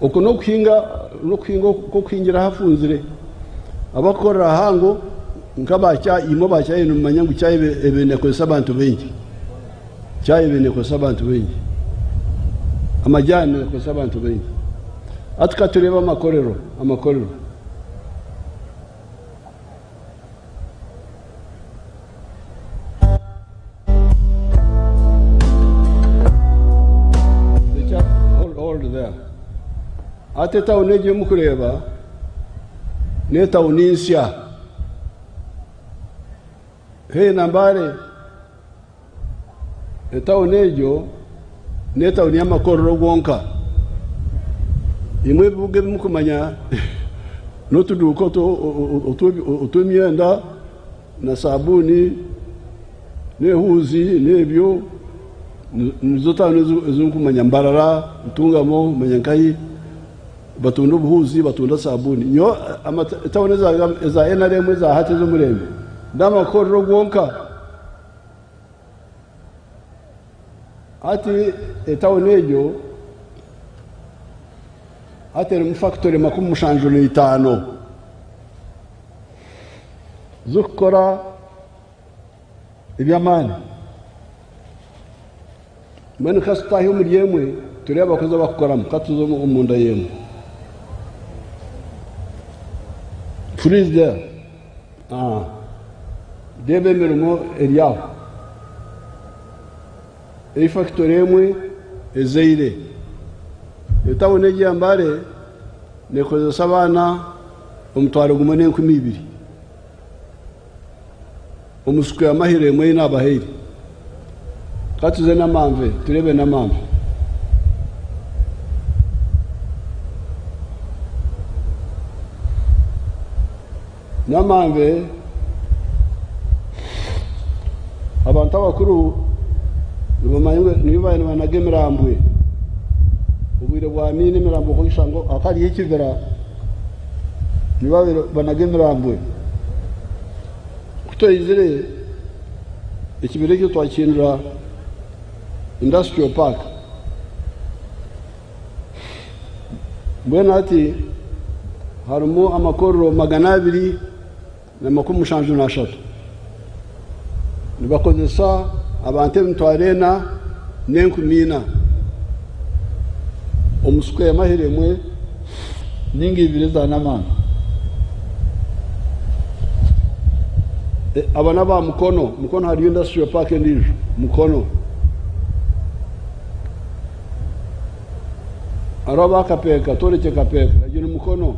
Okwo n'okuhinga n'okuhinga nk'okuhingira ahafunzire. Abakukorera ahango nk'aba chai, imwe aba chai nimumanya ngu chai ebaire neekozesa abantu baingi. Chai ebaire neekozesa abantu baingi. Amajaani nigakozesa abantu baingi. Hati ka tureebe amakorero, amakorero. Hold, hold there. Hati etawuni egi emukureeba n'etawuni nsya. Haihi na Mbale, etawuni egyo n'etawuni y'amakorero gonka. Imwe ebibuga ebi mukumanya n'otuduuka otw'emyenda na sabuuni n'ehuuzi n'ebyo nizo tawuni ezi nkumanya Mbarara, Ntungamo, manya nkahi batunda obuhuuzi batunda sabuuni. Nyowe etawuni eza NRM eza hati ez'omurembe n'amakorero gonka. Hati etawuni egyo hati erimu fakitori 75 z'okukora eby'amaani. Mbwenu ka tutaahe omuri emwe turebe abakozi abakukoramu ka tuze omunda y'emwe. Freeze there. Ah. Reeba emirimo eri aho. Ei fakitori emwe ezaire. Etawuni egi ya Mbale neekozesa abaana 1,020. Omu square mahiro emwe ei naabahaire. Ka tuze Namanve tureebe Namanve. Namanve abantu abakuru nibamanya ngu niyo baabaire nibanaga emirambwe. Obwire bwa miina emirambo okashanga hakaba hariyo ekibira niyo baabaire banaga emirambwe. Ku twaizire ekibira ekyo twakihindura industrial park. Mbwenu hati harimu amakorero 273. Nibakozesa abantu 4,400 omu square mahiro emwe ninga ibiri eza Namanve. Aba n'aba Mukono. Mukono hariyo industrial park endiijo Mukono. Hariho aba Kapeeka, tworekye Kapeeka, egyo ni Mukono.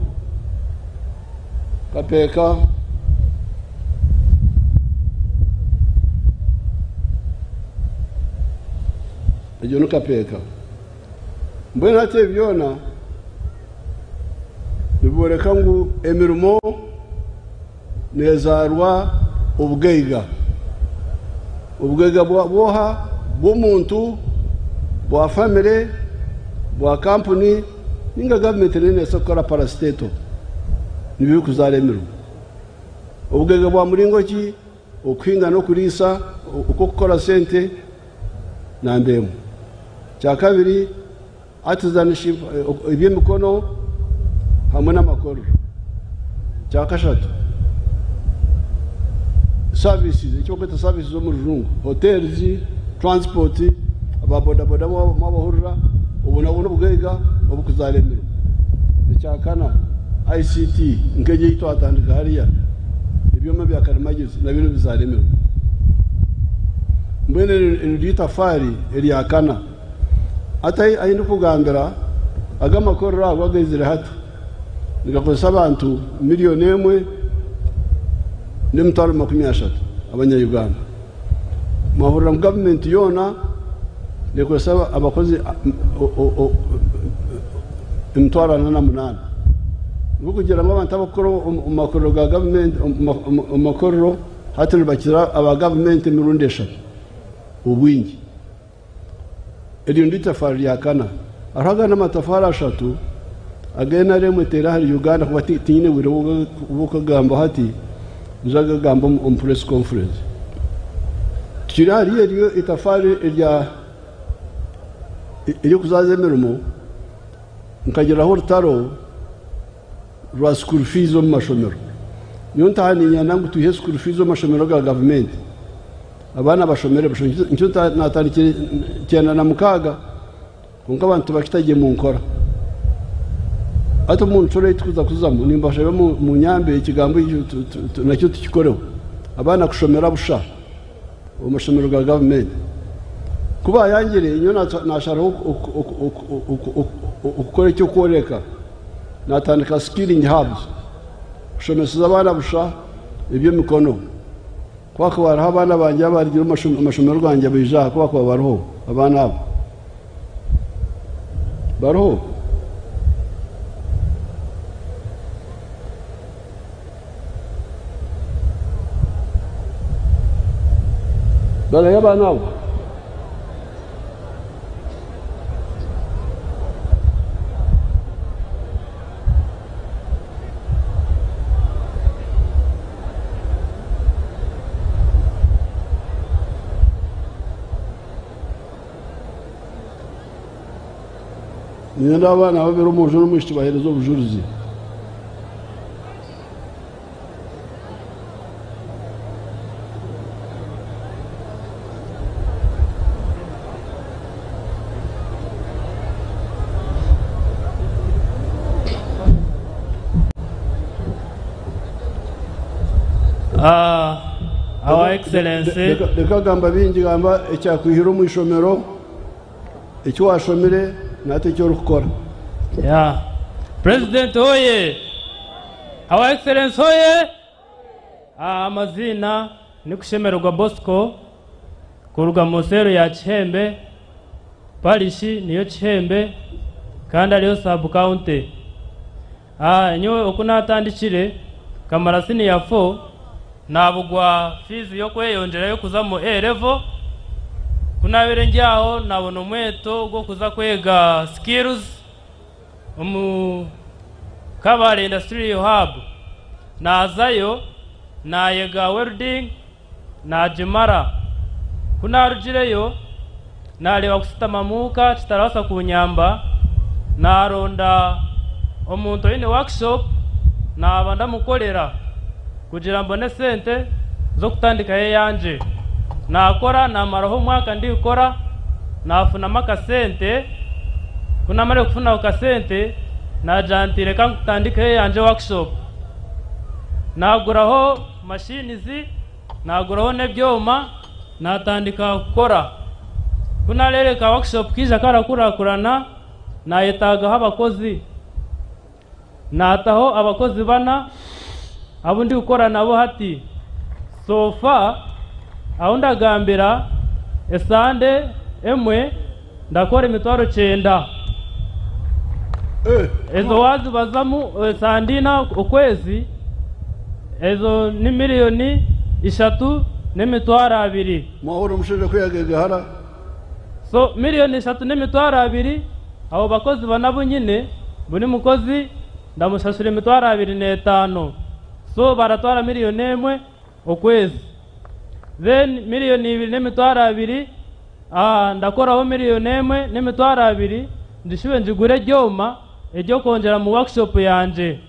Kapeeka egyo ni Kapeeka. Mbwenu hati ebi byona nibooreka ngu emirimo neezaarwa obugaiga. Obugaiga bwoha? Bw'omuntu, bwa famire, bwa kampuni ninga gavumenti nayo neebaasa kukora parastatal. Nibyo birikuzaara emirimo. Obugaiga bwa muringo ki? Okuhinga n'okuriisa okw'okukora sente namba emwe. Kyakabiri, artisanship, eby'emikono hamwe n'amakorero. Kyakashatu, services, eki barikweta services omu rujungu, hotels, transport, aba boda boda mwabahurira, obwo nabwo n'obugaiga oburikuzaara emirimo. Ekyakana, ICT, nk'egi ei twatandika hariya, ebyoma bya karimagyezi nabyo nibizaara emirimo. Mbwenu eri niryo itafaari erya kana. Hati ahi ndikugambira, aga amakorero ago agaizire hati nigakozesa abantu miriyoni emwe n'emitwaro 30 abanya-Uganda. Mwahurira ngu gavumenti yoona neekozesa abakozi 48,000. Nikwo kugira ngu abantu abarikukora omu makorero ga gavumenti omu makorero hati nibakira aba gavumenti emirundi eshatu obwingi. Eryo niryo itafaari rya kana. Hariho agandi amatafaari ashatu aga NRM eteire ahari Uganda kwonka tinyine bwire bw'okugagambaho hati, ninza kugagamba omu press conference. Tukiri ahari eryo itafaari erya ery'okuzaaza emirimo, nkagiraho orutaro rwa school fees omu mashomero. Nyowe ntaaha niinyenda ngu twihe school fees omu mashomero ga gavumenti. Abaana bashomere busha. Nikyo natandikire 96 kwonka abantu tibakita gye mu nkora. Hati omu ncuro ei turikuza kuzamu nimbashaba munyambe ekigambo ekyo nakyo tukikoreho. Abaana kushomera busha omu mashomero ga gavumenti. Ku baayangire nyowe naasharaho okukora eky'okworeka natandika skilling hubs kushomeseza abaana busha eby'emikono. Ku hakuba hariho abaana bangye abarugire omu mashomero gangye baija aha, ku bakuba bariho, abaana abo bariho? Bariho abaana abo? Niinyenda abaana babiri omwojo n'omwishiki baheereze obujurizi. Our Excellency. Reka gamba bingi gamba ekyakwihire omu ishomero, eki washomire nahati eki orikukora. Yeah. President oye! Our Excellency oye! Amaziina ni Kushemererwa Bosco kuruga mu seero ya Kihembe, parishi niyo Kihembe kandi ariyo sub county. Nyowe oku naatandikire nkamara siniya fo naabugwa fiizi y'okweyongyerayo kuza omu A level. Ku naabaire ndi aho naabona omweto gw'okuza kwega skills omu Kabale Industrial Hub. Naazayo naayega welding naagimara. Ku naarugireyo naareeba kushutama muuka kitarabaasa kunyamba, naaronda omuntu oine workshop naaba ndamukorera kugira mbone esente z'okutandikayo eyangye. Naakora naamaraho omwaka ndikukora naafunamu akasente, ku naamarire kufuna ako kasente naagira nti reka ntandikeho eyangye workshop. Naaguraho machines, naaguraho n'ebyoma naatandika kukora. Ku naareebire ka workshop kaija karakurakurana, naayetaagaho abakozi. Naataho abakozi bana abu ndikukora nabo hati. So far ahu ndagambira esande emwe ndakora 90,000. Ezo waazibazamu esande ina okwezi, ezo ni 3,200,000. Mwahurira omushaija ku yagegahara? So 3,200,000, abo bakozi bana abu nyine, buri mukozi ndamushashura 25,000. So baratwara 1,000,000 okwezi. Then miriyoni ibiri n'emitwaro abiri, ndakoraho miriyoni emwe n'emitwaro abiri ngishube ngigure eryoma ery'okwongyera mu workshop yangye.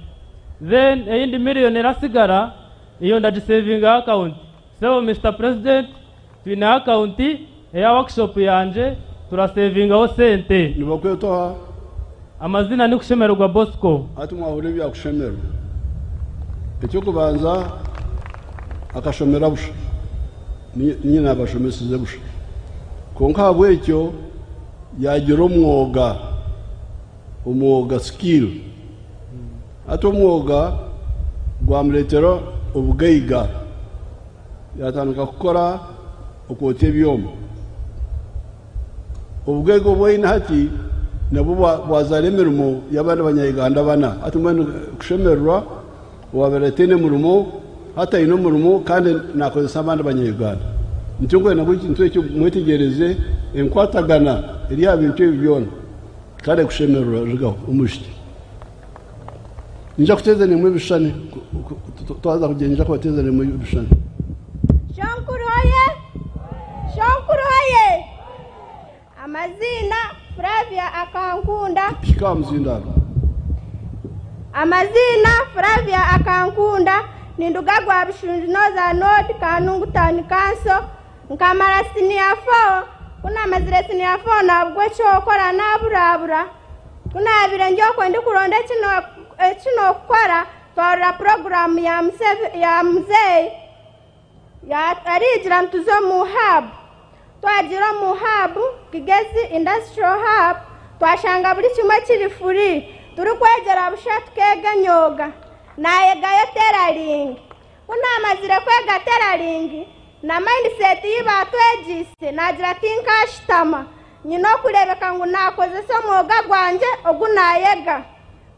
Then eyindi miriyoni erasigara iyo ndagisevinga aha akawunti. Sebo Mister President, twine akawunti eya workshop yangye turasevingaho sente. Nibakweta oha? Amazina ni Kushemererwa Bosco. Hati mwahurira ebya Kushemererwa. Eky'okubanza akashomera busha. Niinye naabashomesize busha. Kwonka ahabw'ekyo yaagira omwoga, omwoga, skill. Hati omwoga gwamureetera obugaiga. Yaatandika kukora okwotsya ebyoma. Obugaiga obu aine hati nabwo bwazaara emirimo y'abandi Banyayuganda bana. Hati mbwenu kushemererwa owaabaire ataine murimo hati aine omurimo kandi naakozesa abandi Banyayuganda. Nikyo nkwenda ngu ekintu ekyo mwetegyereze enkwatagana eri aha bintu ebi byona. Kare kushemererwa rugaho omwishiki. Niinyija kuteeza naimwe ebishushani twaza kugyenda niinyija kubateeza naimwe ebishushani. Shonkuru oye! Shonkuru oye! Amaziina Flavia Akankunda. Hika aha muzindaaro. Amaziina Flavia Akankunda, ninduga gwa Bushunju Northern Ward, Kanungu Town Council. Nkamara siniya fo, ku naamazire siniya fo naabugwa eky'okukora naaburabura. Ku naabaire ndi okwo ndikuronda eki n'okukora, twarora puroguraamu ya muzeeyi arigira ngu tuze omu haabu. Twagiire omu haabu, Kigezi Industrial Hub, twashanga buri kimwe kiri furi, turikwegyera busha tukeega emyoga. Naayegayo teraringi. Ku naamazire kwega teraringi na mindset ei baatwegyeise, naagira tinkaashutama. Nyine okureebeka ngu naakozesa omwoga gwangye ogu naayega.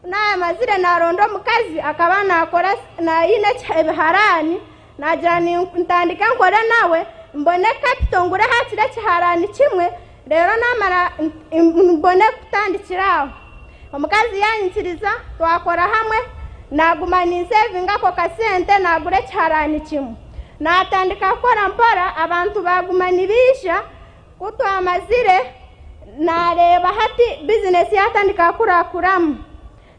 Ku naamazire naaronda omukazi akaba naakora aine ebiharaani, naagira ntandike nkore nawe mbone kapito ngure haakiri ekiharaani kimwe reero naamara mbone kutandikira aho. Omukazi yaanyikiriza twakora hamwe, naaguma ninsevinga ako kasente naagura ekiharaani kimwe. Naatandika kukora mpora abantu baaguma nibaija, ku twamazire naareeba hati bizinesi yaatandika kukurakuramu.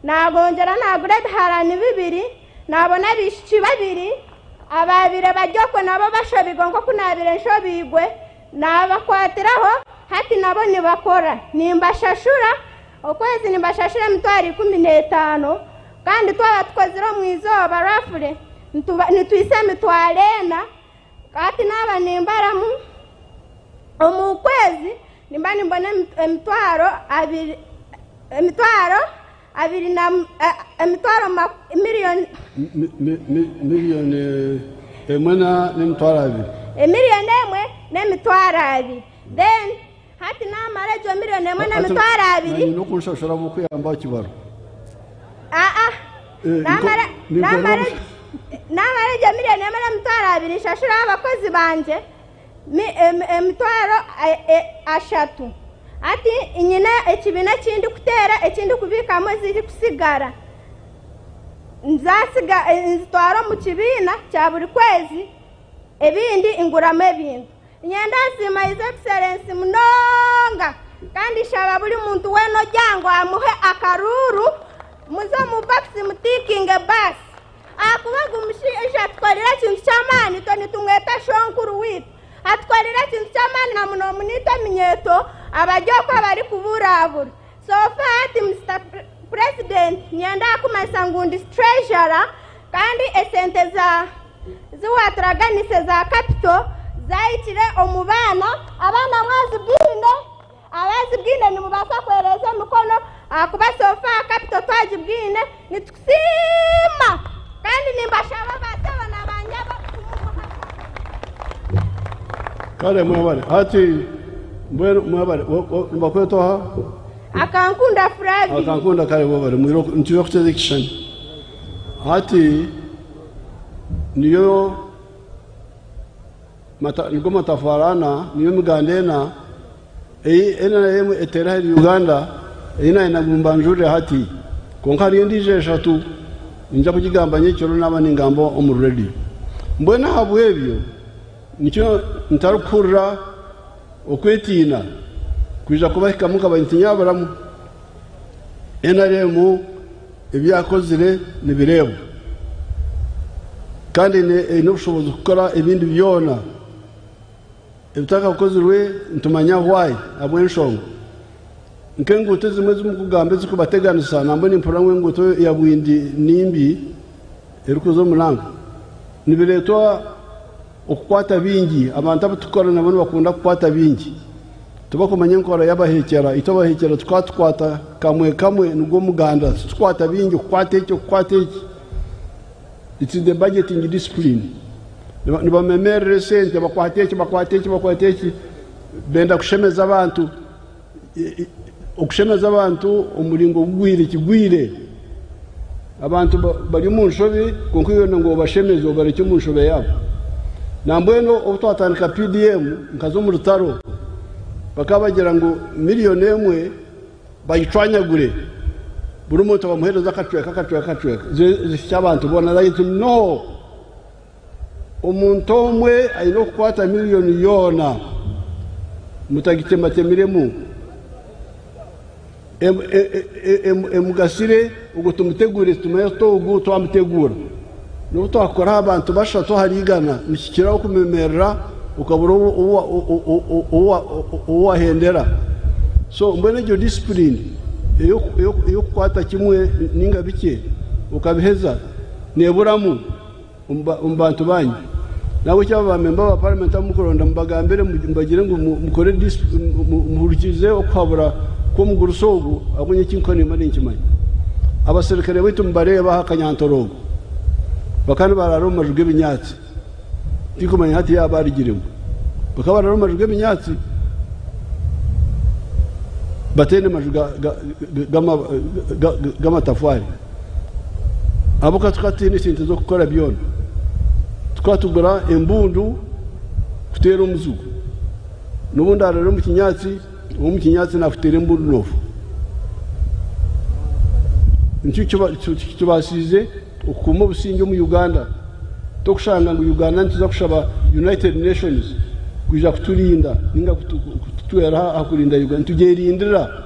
Naagongyera naagura ebiharaani bibiri, naabona abaishiki babiri abaabaire bari okwo nabo bashobeirwe nk'oku naabaire nshobeirwe, Naabakwatiraho, hati nabo nibakora. Nimbashashura, okwezi nimbashashura emitwaro 15, kandi twaba tukozire omu izooba roughly nitwisa emitwaro ena, hati naaba nimbaramu omu kwezi nimba nimbona emitwaro abiri, emitwaro abiri na emitwaro miriyoni. Miriyoni emwe n'emitwaro abiri. Emiriyoni emwe n'emitwaro abiri. Then hati naamara egyo miriyoni emwe n'emitwaro abiri. Naanye n'okunshashura ahabw'okuyamba aha kibaro. Aa, naamara naamara naamara egyo miriyoni emwe n'emitwaro abiri nshashureho abakozi bangye. Emitwaro ashatu. Hati nyine ekibiina eki ndikuteera, eki ndikubiikamu ezirikutsigara. Nzitwara omu kibiina kya buri kwezi, ebindi nguramu ebintu. Niinyenda kusiima His Excellency munonga kandi nshaba buri muntu weena ori aha ngu amuhe akaruuru, muze omu bokisi mutiikinge baasi. Ahakuba ogu mushaija atukorire ekintu ky'amaani, itwe nitumweta shonkuru waitu. Atukorire ekintu ky'amaani na munoomu naitwe eminyeeto abari okwo abarikuburabura. So far hati Mister President niinyenda kukumanyisa ngu ndi treasurer kandi esente za zi waaturaganise za capital zaahikire omu baana, abaana mwazibwine? Abazibwine nimubaasa kwereeza emikono ahakuba so far capital twagibwine nitukusiima kandi nimbashaba baatebo na banyabo kumuha. Kare mwebare. Hati mbwenu mwebare. Nibakweta oha? Akankunda Flavia. Akankunda kare mwebare. Nitwija kuteeza ekishushani. Hati niyo Nigo matafaari ana, niyo miganda ena ei NRM eteire ahari Uganda ei naayenda ngu mbanjurire hati. Kwonka hariyo endiijo eshatu niinyija kugigamba nyekiro naaba ningamba omu rediyo. Mbwenu ahabw'ebyo Nikyo ntarikuhurira okwetiina kwija kubahikamu nkaba ntinyaburamu. NRM ebi yakozire nibireebwa kandi eine obushobozi kukora ebindi byona. Ebitakakozirwe nitumanya why ahabw'enshonga nk'enguuto ezimwe ezimukugamba ezikubateganisa nambwenu nimpurira ngu enguuto ya Bwindi nimbi erikuza omu Nanga nibireetwa okukwata bingi abantu abu tukukora nabo nibakunda kukwata bingi tibakumanya enkora y'abahekyera itwe abahekyera tukaba tukwata kamwe kamwe nigwo muganda titukwata bingi okukwata eki okukwata eki it's the budgeting discipline nibamemerera esente bakwata eki bakwata eki bakwata eki benda kushemeza abantu okushemeza abantu omuringo gugwire kigwire abantu bari omu nshobi kwonka iwe ngu obashemeze obarekye omu nshobe yaabo nambwenu obu twatandika PDM nkaza omu rutaro bakaba bagira ngu miliyoni emwe bagicwanyagure buri muntu bamuheereze akacweka akacweka akacweka zihikye abantu boona nti no omuntu omwe aine okukwata miliyoni yoona mutagitematemiremu emugasire ogwo tumutegure tumanye tuti ogu twamutegura n'obu twakukoraho abantu bashatu ahari igana nikikiraho kumemerera okabura ou wahendera so mbwenu egyo discipline ey'okukwata kimwe ninga bikye okabiheza neeburamu omu bantu banyu nahabwekyo aba bamemba ba paramenti abu mukuronda mubagambire mubagire ngu mukore muhurikize okuhabura kw'omugurusi ogu ahabw'enki ekinkukora nimba ninkimanya. Abaserukare baitu mubareebe aha Kanyantorogo bakaba nibarara omu maju g'ebinyaatsi tinkumanya hati yaaba barugiremu bakaba barara omu maju g'ebinyaatsi bataine maju g'amatafaari ahabw'okuba tukaba tutaine sente z'okukora byona tukaba tugura embundu kuteera omuzigu n'obu ndarara omu kinyaatsi ow'omu kinyaatsi naakuteera embundu noofa. Nikyo kitubaasiize okukuuma obusingye omu Uganda. Tokushanga ngu Uganda nituza kushaba United Nations kwija kuturinda ninga kututwera aha kurinda Uganda. Nitugyerindira.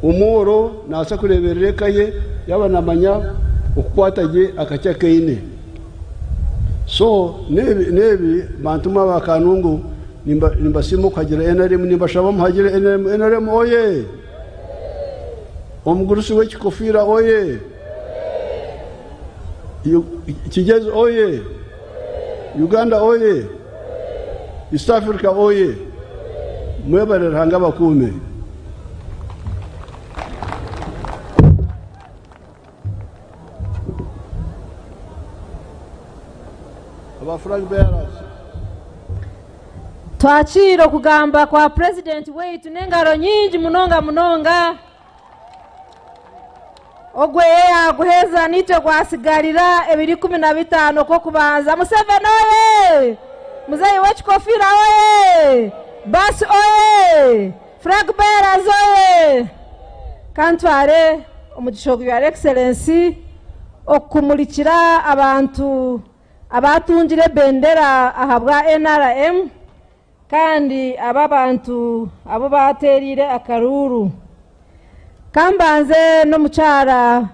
Omworo nabaasa kureeberera eka ye yaaba naamanya okukwata gye akakye aku aine. So n'ebi bantu mwe aba Kanungu nimbasiima okuhagira NRM, nimbashaba muhagire NRM. NRM oye! Omugurusi w'ekikofiira oye! Kigezi oye! Uganda oye! East Africa oye! Mwebare Ruhanga abakuume. Aba flag bearers. Twakiire okugamba kwa Purezidenti waitu n'engaro nyingi munonga munonga. Ogwe yaaguheza naitwe gwasigarira ebiro 15 Okw'okubanza. Museveni oye! Muzeeyi w'ekikofiira oye! Basi oye! Flag bearers oye! Kantware omugisha ogu Your Excellency okukumurikira abantu abatungire ebendera ahabwa NRM kandi aba abantu abu bateereire akaruuru. Kambanze n'omukyara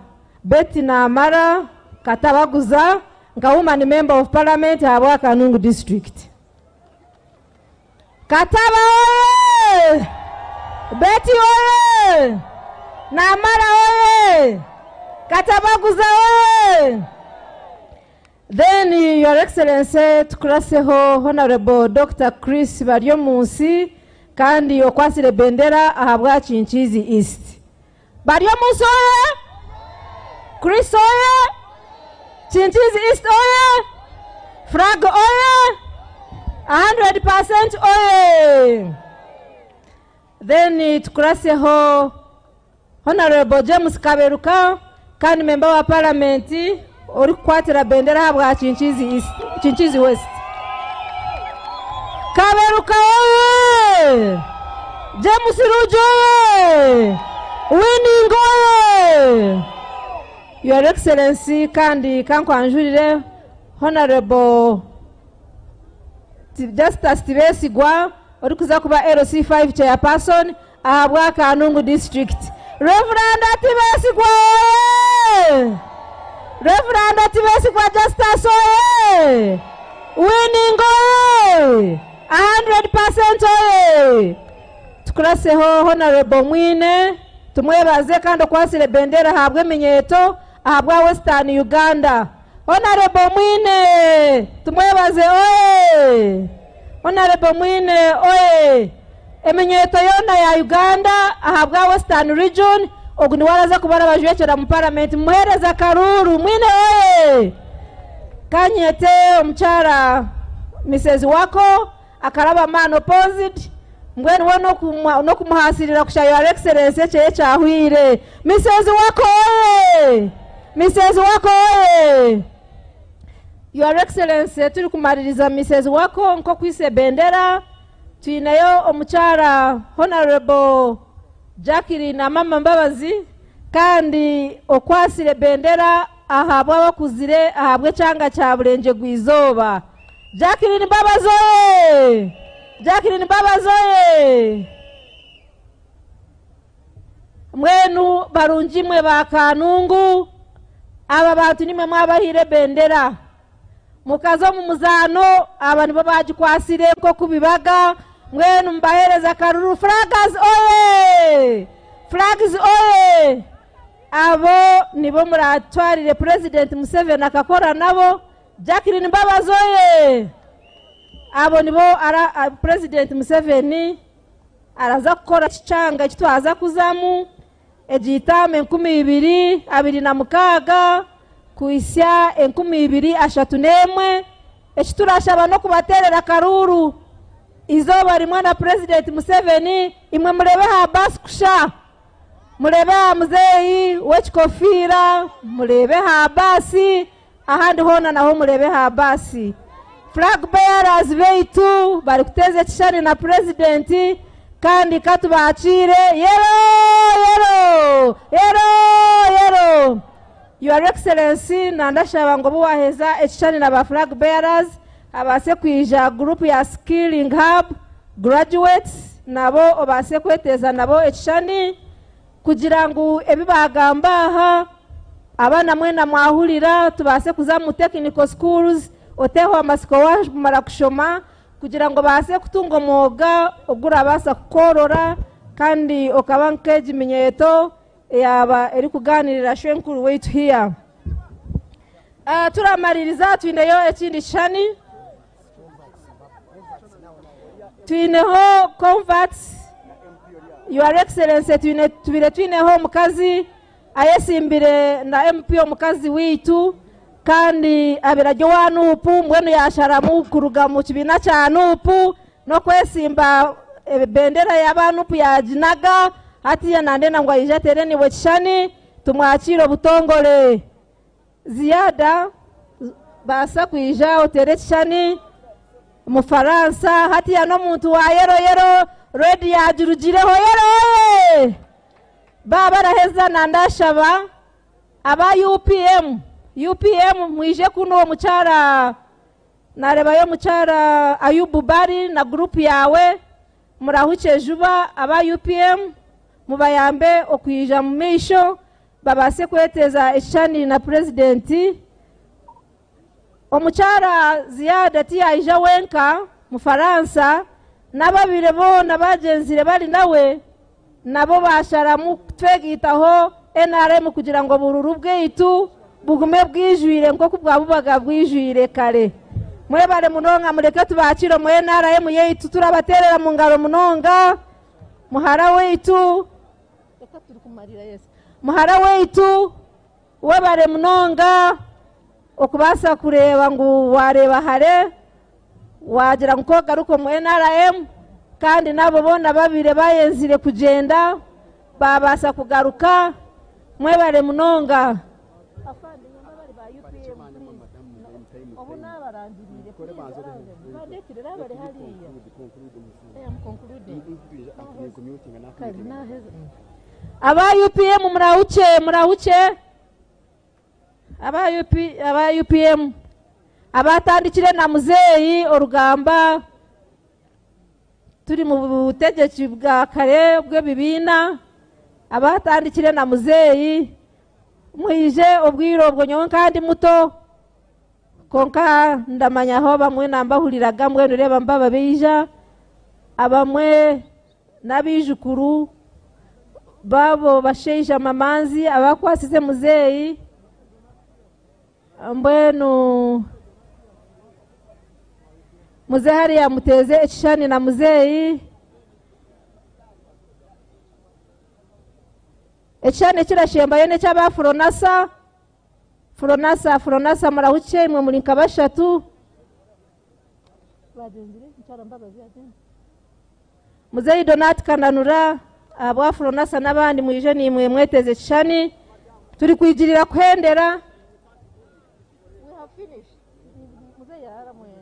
Betty Namara Katabaguza nka woman member of parliament ahabwa Kanungu district. Kataba oye! Betty oye! Namara oye! Katabaguza oye! Then Your Excellency tukuraseho Honorable Dr. Chris Baryomunsi kandi okwasire bendera ahabwa Kinkizi East. Baryomunsi oye! Chris oye! Kinkizi East oye! Flag oye! 100% oye! Then tukuraseho Honorable James Kaberuka kandi member wa parliament orikukwatira bendera ahabwa Kinkizi East, Kinkizi West. Kaberuka oye! James Rujo oye! Winning oye! Your Excellency kandi kankwanjurire Honorable Justus Tibesigwa orikuza kuba LC5 chairperson ahabwa Kanungu district. Reverend Tibesigwa oye! Reverend Tibesigwa Justus oye! Winning oye! 100% oye! Tukuraseho Honorable Mwine tumwebaze kandi okwasire bendera ahabwa eminyeto ahabwa Western Uganda. Honorable Mwine tumwebaze oye! Honorable Mwine oye! Eminyeto yoona ya Uganda ahabwa Western Region ogu niwe araza kuba arabajwekyera mu parliament mumuhereza karuuru Mwine oye! Kanyete omukyara Mrs Wako akaraba man opposite mbwenu we n'okumuhasirira kusha Your Excellency ekyeye kyahwire. Mrs Wako oye! Mrs Wako oye! Your Excellency turi kumaririza Mrs Wako nk'okwisa ebendera twineyo omukyara Honorable Jacqueline Amama Mbabazi kandi okwasire bendera ahabwa abakuzire ahabwa ekyanga kya Burenje gw'izooba. Jacqueline Mbabazi oye! Jacqueline Mbabazi oye! Mwenu barungi mwe ba Kanungu aba bantu nimwe mwabahire bendera mukaza omu muzaano aba nibo bagikwasire nk'okubibaga mwenu mubahereza karuru. Flags oye! Flags oye! Abo nibo muratwarire President Museveni akakora nabo. Jacqueline Mbabazi oye! Abo nibo President Museveni araza kukora ekikyanga ekitwaza kuzamu egitama 2026 kuhisya 2031 ekiturashaba n'okubaterera karuru izooba rimwe na President Museveni. Imwe murebe ha basi kusha, murebe ha muzeeyi w'ekikofiira, murebe ha basi ahandi hoona naho murebe ha basi. Flag bearers beitu bari kuteza ekishani na president kandi katubakire yero yero yero yero. Your Excellency nandashaba ngo buwaheza ekishani na ba flag bearers abase kwija group ya Skilling Hub graduates nabo obase kweteza nabo ekishani kugira ngu ebi bagamba aha abaana mwena mwahurira tubase kuza mu technical schools oteho amasiko wamara kushoma kugira ngo base kutunga omwoga ogurabasa kukorora kandi okaba nk'egiminyeto yaba eri kuganirira shwenkuru weitu here. Turamaririza twineyo ekindi kishani twineho converts. Your Excellency tubire twineho omukazi ayesimbire na MP omukazi witu kandi abiragyo wa nupu mbwenu yasharamu kuruga mu kibiina kya nupu n'okwesimba bendera ya nupu yaginaga hatiya nandena ngu aije atere niwe kishani tumwakire obutongore. Ziyada basa kwija otere ekishani Mufaransa hatiya n'omuntu wa yero yero redi yagirugireho yero baba baraheza nandashaba aba UPM UPM mwije kuno omukyara narebayo omukyara Ayubu Bari na group yawe murahuke juba aba UPM mubayambe okwija mu maisho babase kweteza ekishani na presidenti. Omukyara Ziyada tiyaija wenka Mufaransa n'ababire boona bagenzire bari nawe nabo basharamu twegitaho NRM kugira ngo bururu bweitu bugume bwijwire nk'oku bwabubaga bwijwire kare. Mwebale munonga mureke tubakire mu NRM yeitu turabaterera mu ngaro munonga. Muhara weitu muhara weitu webale munonga okubasa kureba ngu wareba hare wagira nko garuko mu NRM kandi nabo bona babire bayenzire kugenda babasa kugaruka. Mwebale munonga. Aba UPM murahuche murahuche aba UPM Abatandikire na muzeeyi orugamba turi mu butegeki bwa kare bw'ebibiina, abatandikire na muzeeyi mwije obwire obwo nyowe nkandi muto, konka ndamanyaho bamwe nambahuriraga mbwenu reeba mbaba beija, abamwe n'abaijukuru babo bashaija mamanzi abakwasize muzeeyi. Mbwenu muzeeyi hariya muteeze ekishushani na muzeeyi, ekishushani ekirashembayo n'ekyaba Furonasa. Furonasa, Furonasa murahukye imwe muri nka bashatu. Muzeeyi Donat Kananura ahabwa Furonasa n'abandi mwije nimwe mweteze ekishushani, turi kwigirira kuhendera. We have finished. Muzeeyi yararamwenda.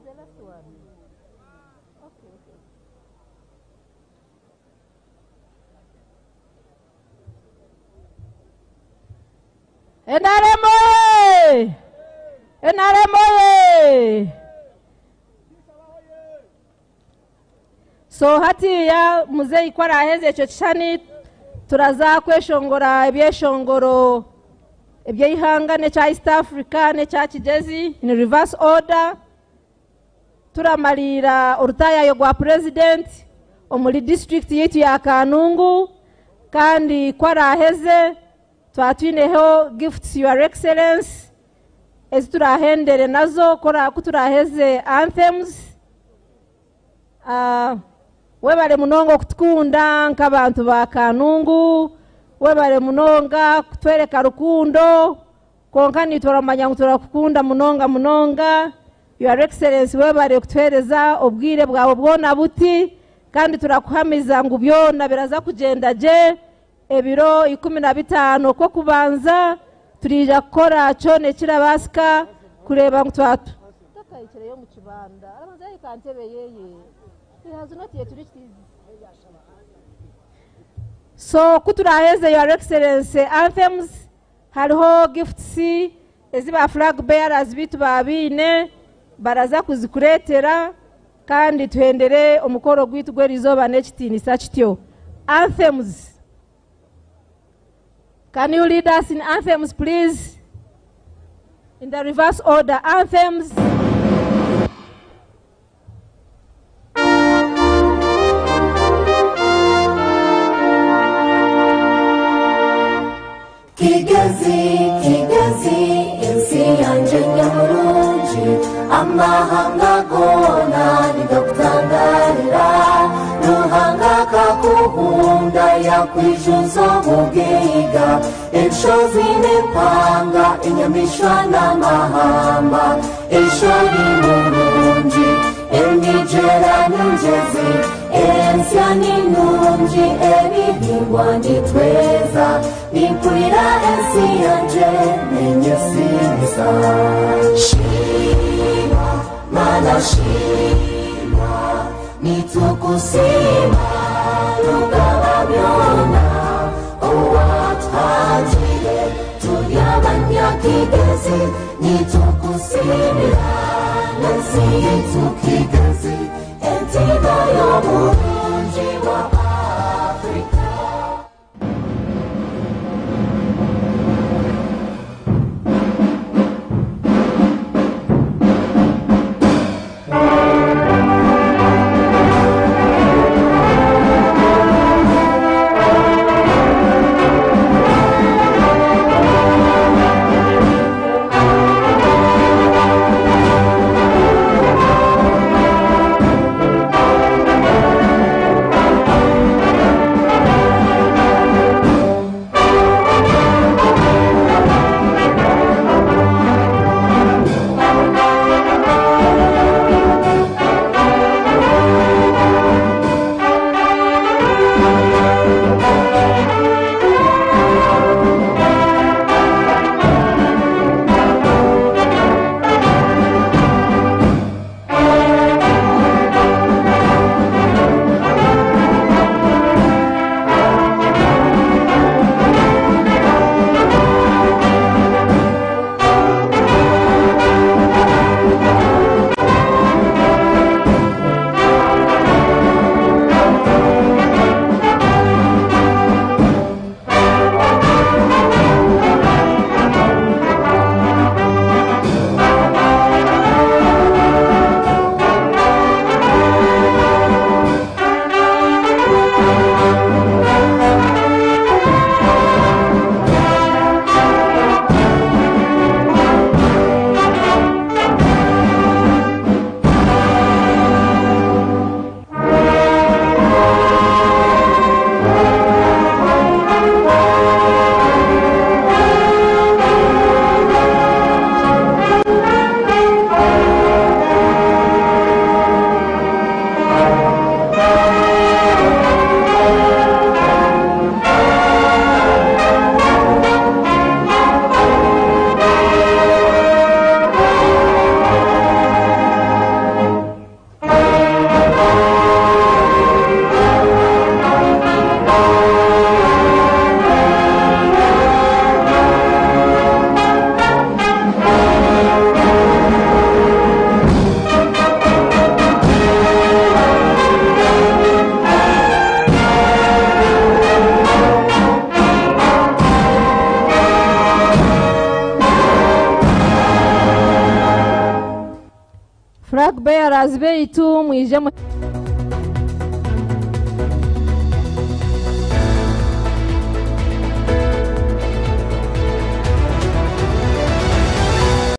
The last one. Okay, okay. NRM oye! NRM oye! So hatiya muzeeyi ku araheze ekyo kishushani, turaza kweshongora ebyeshongoro eby'eihanga n'ekya East Africa n'ekya Kigezi in reverse order. Turamariira orutayayo gwa president omuri district yaitu ya Kanungu, kandi ku araheze twatwineho gifts your excellence ezi turahendere nazo ku turaheze anthems. Webale munonga okutukunda nk'abantu ba Kanungu, webale munonga kutwereka rukundo, konka nituramanya ngu turakukunda munonga munonga. Your Excellency webale kutuhereza obwire bwawe bwona buti, kandi turakuhamiza ngu byona biraza kugyenda gye. Ebiro 15 ko kubanza turija kukora kyona ekirabasika kureeba ngu twatu takayikireyo mu kibanda arabanza yahika ntebe yeye. He has not yet reached his. So kuturaheze Your Excellency anthems, hariho gifts ezi ba flag bearers bitu babiine baraza kuzikureetera, kandi tuhendere omukoro gwitu gw'erizooba n'ekitiinisa kityo. Anthems. Can you lead us in anthems, please? In the reverse order, anthems. Kigezi, Kigezi, ensi yanje nyamurungi, amahanga gona nigakutangarira, Ruhanga kakuhunda yakwijuza obugiga, enshozi n'empanga, enyamishwa n'amahamba, eshori murungi, emigera n'engyezi, ensya n'inungi, ebihingwa nitweza, nimpurira ensi yanje nenyesimisa. Shima, mana shima, nitukusima, rugaba byona, owatwangire, turi abanyakigezi, nitukusimira, n'ensi yitu Kigezi, entigo y'oburungi bwa Afrika. Flag bearers beitu mwije mu.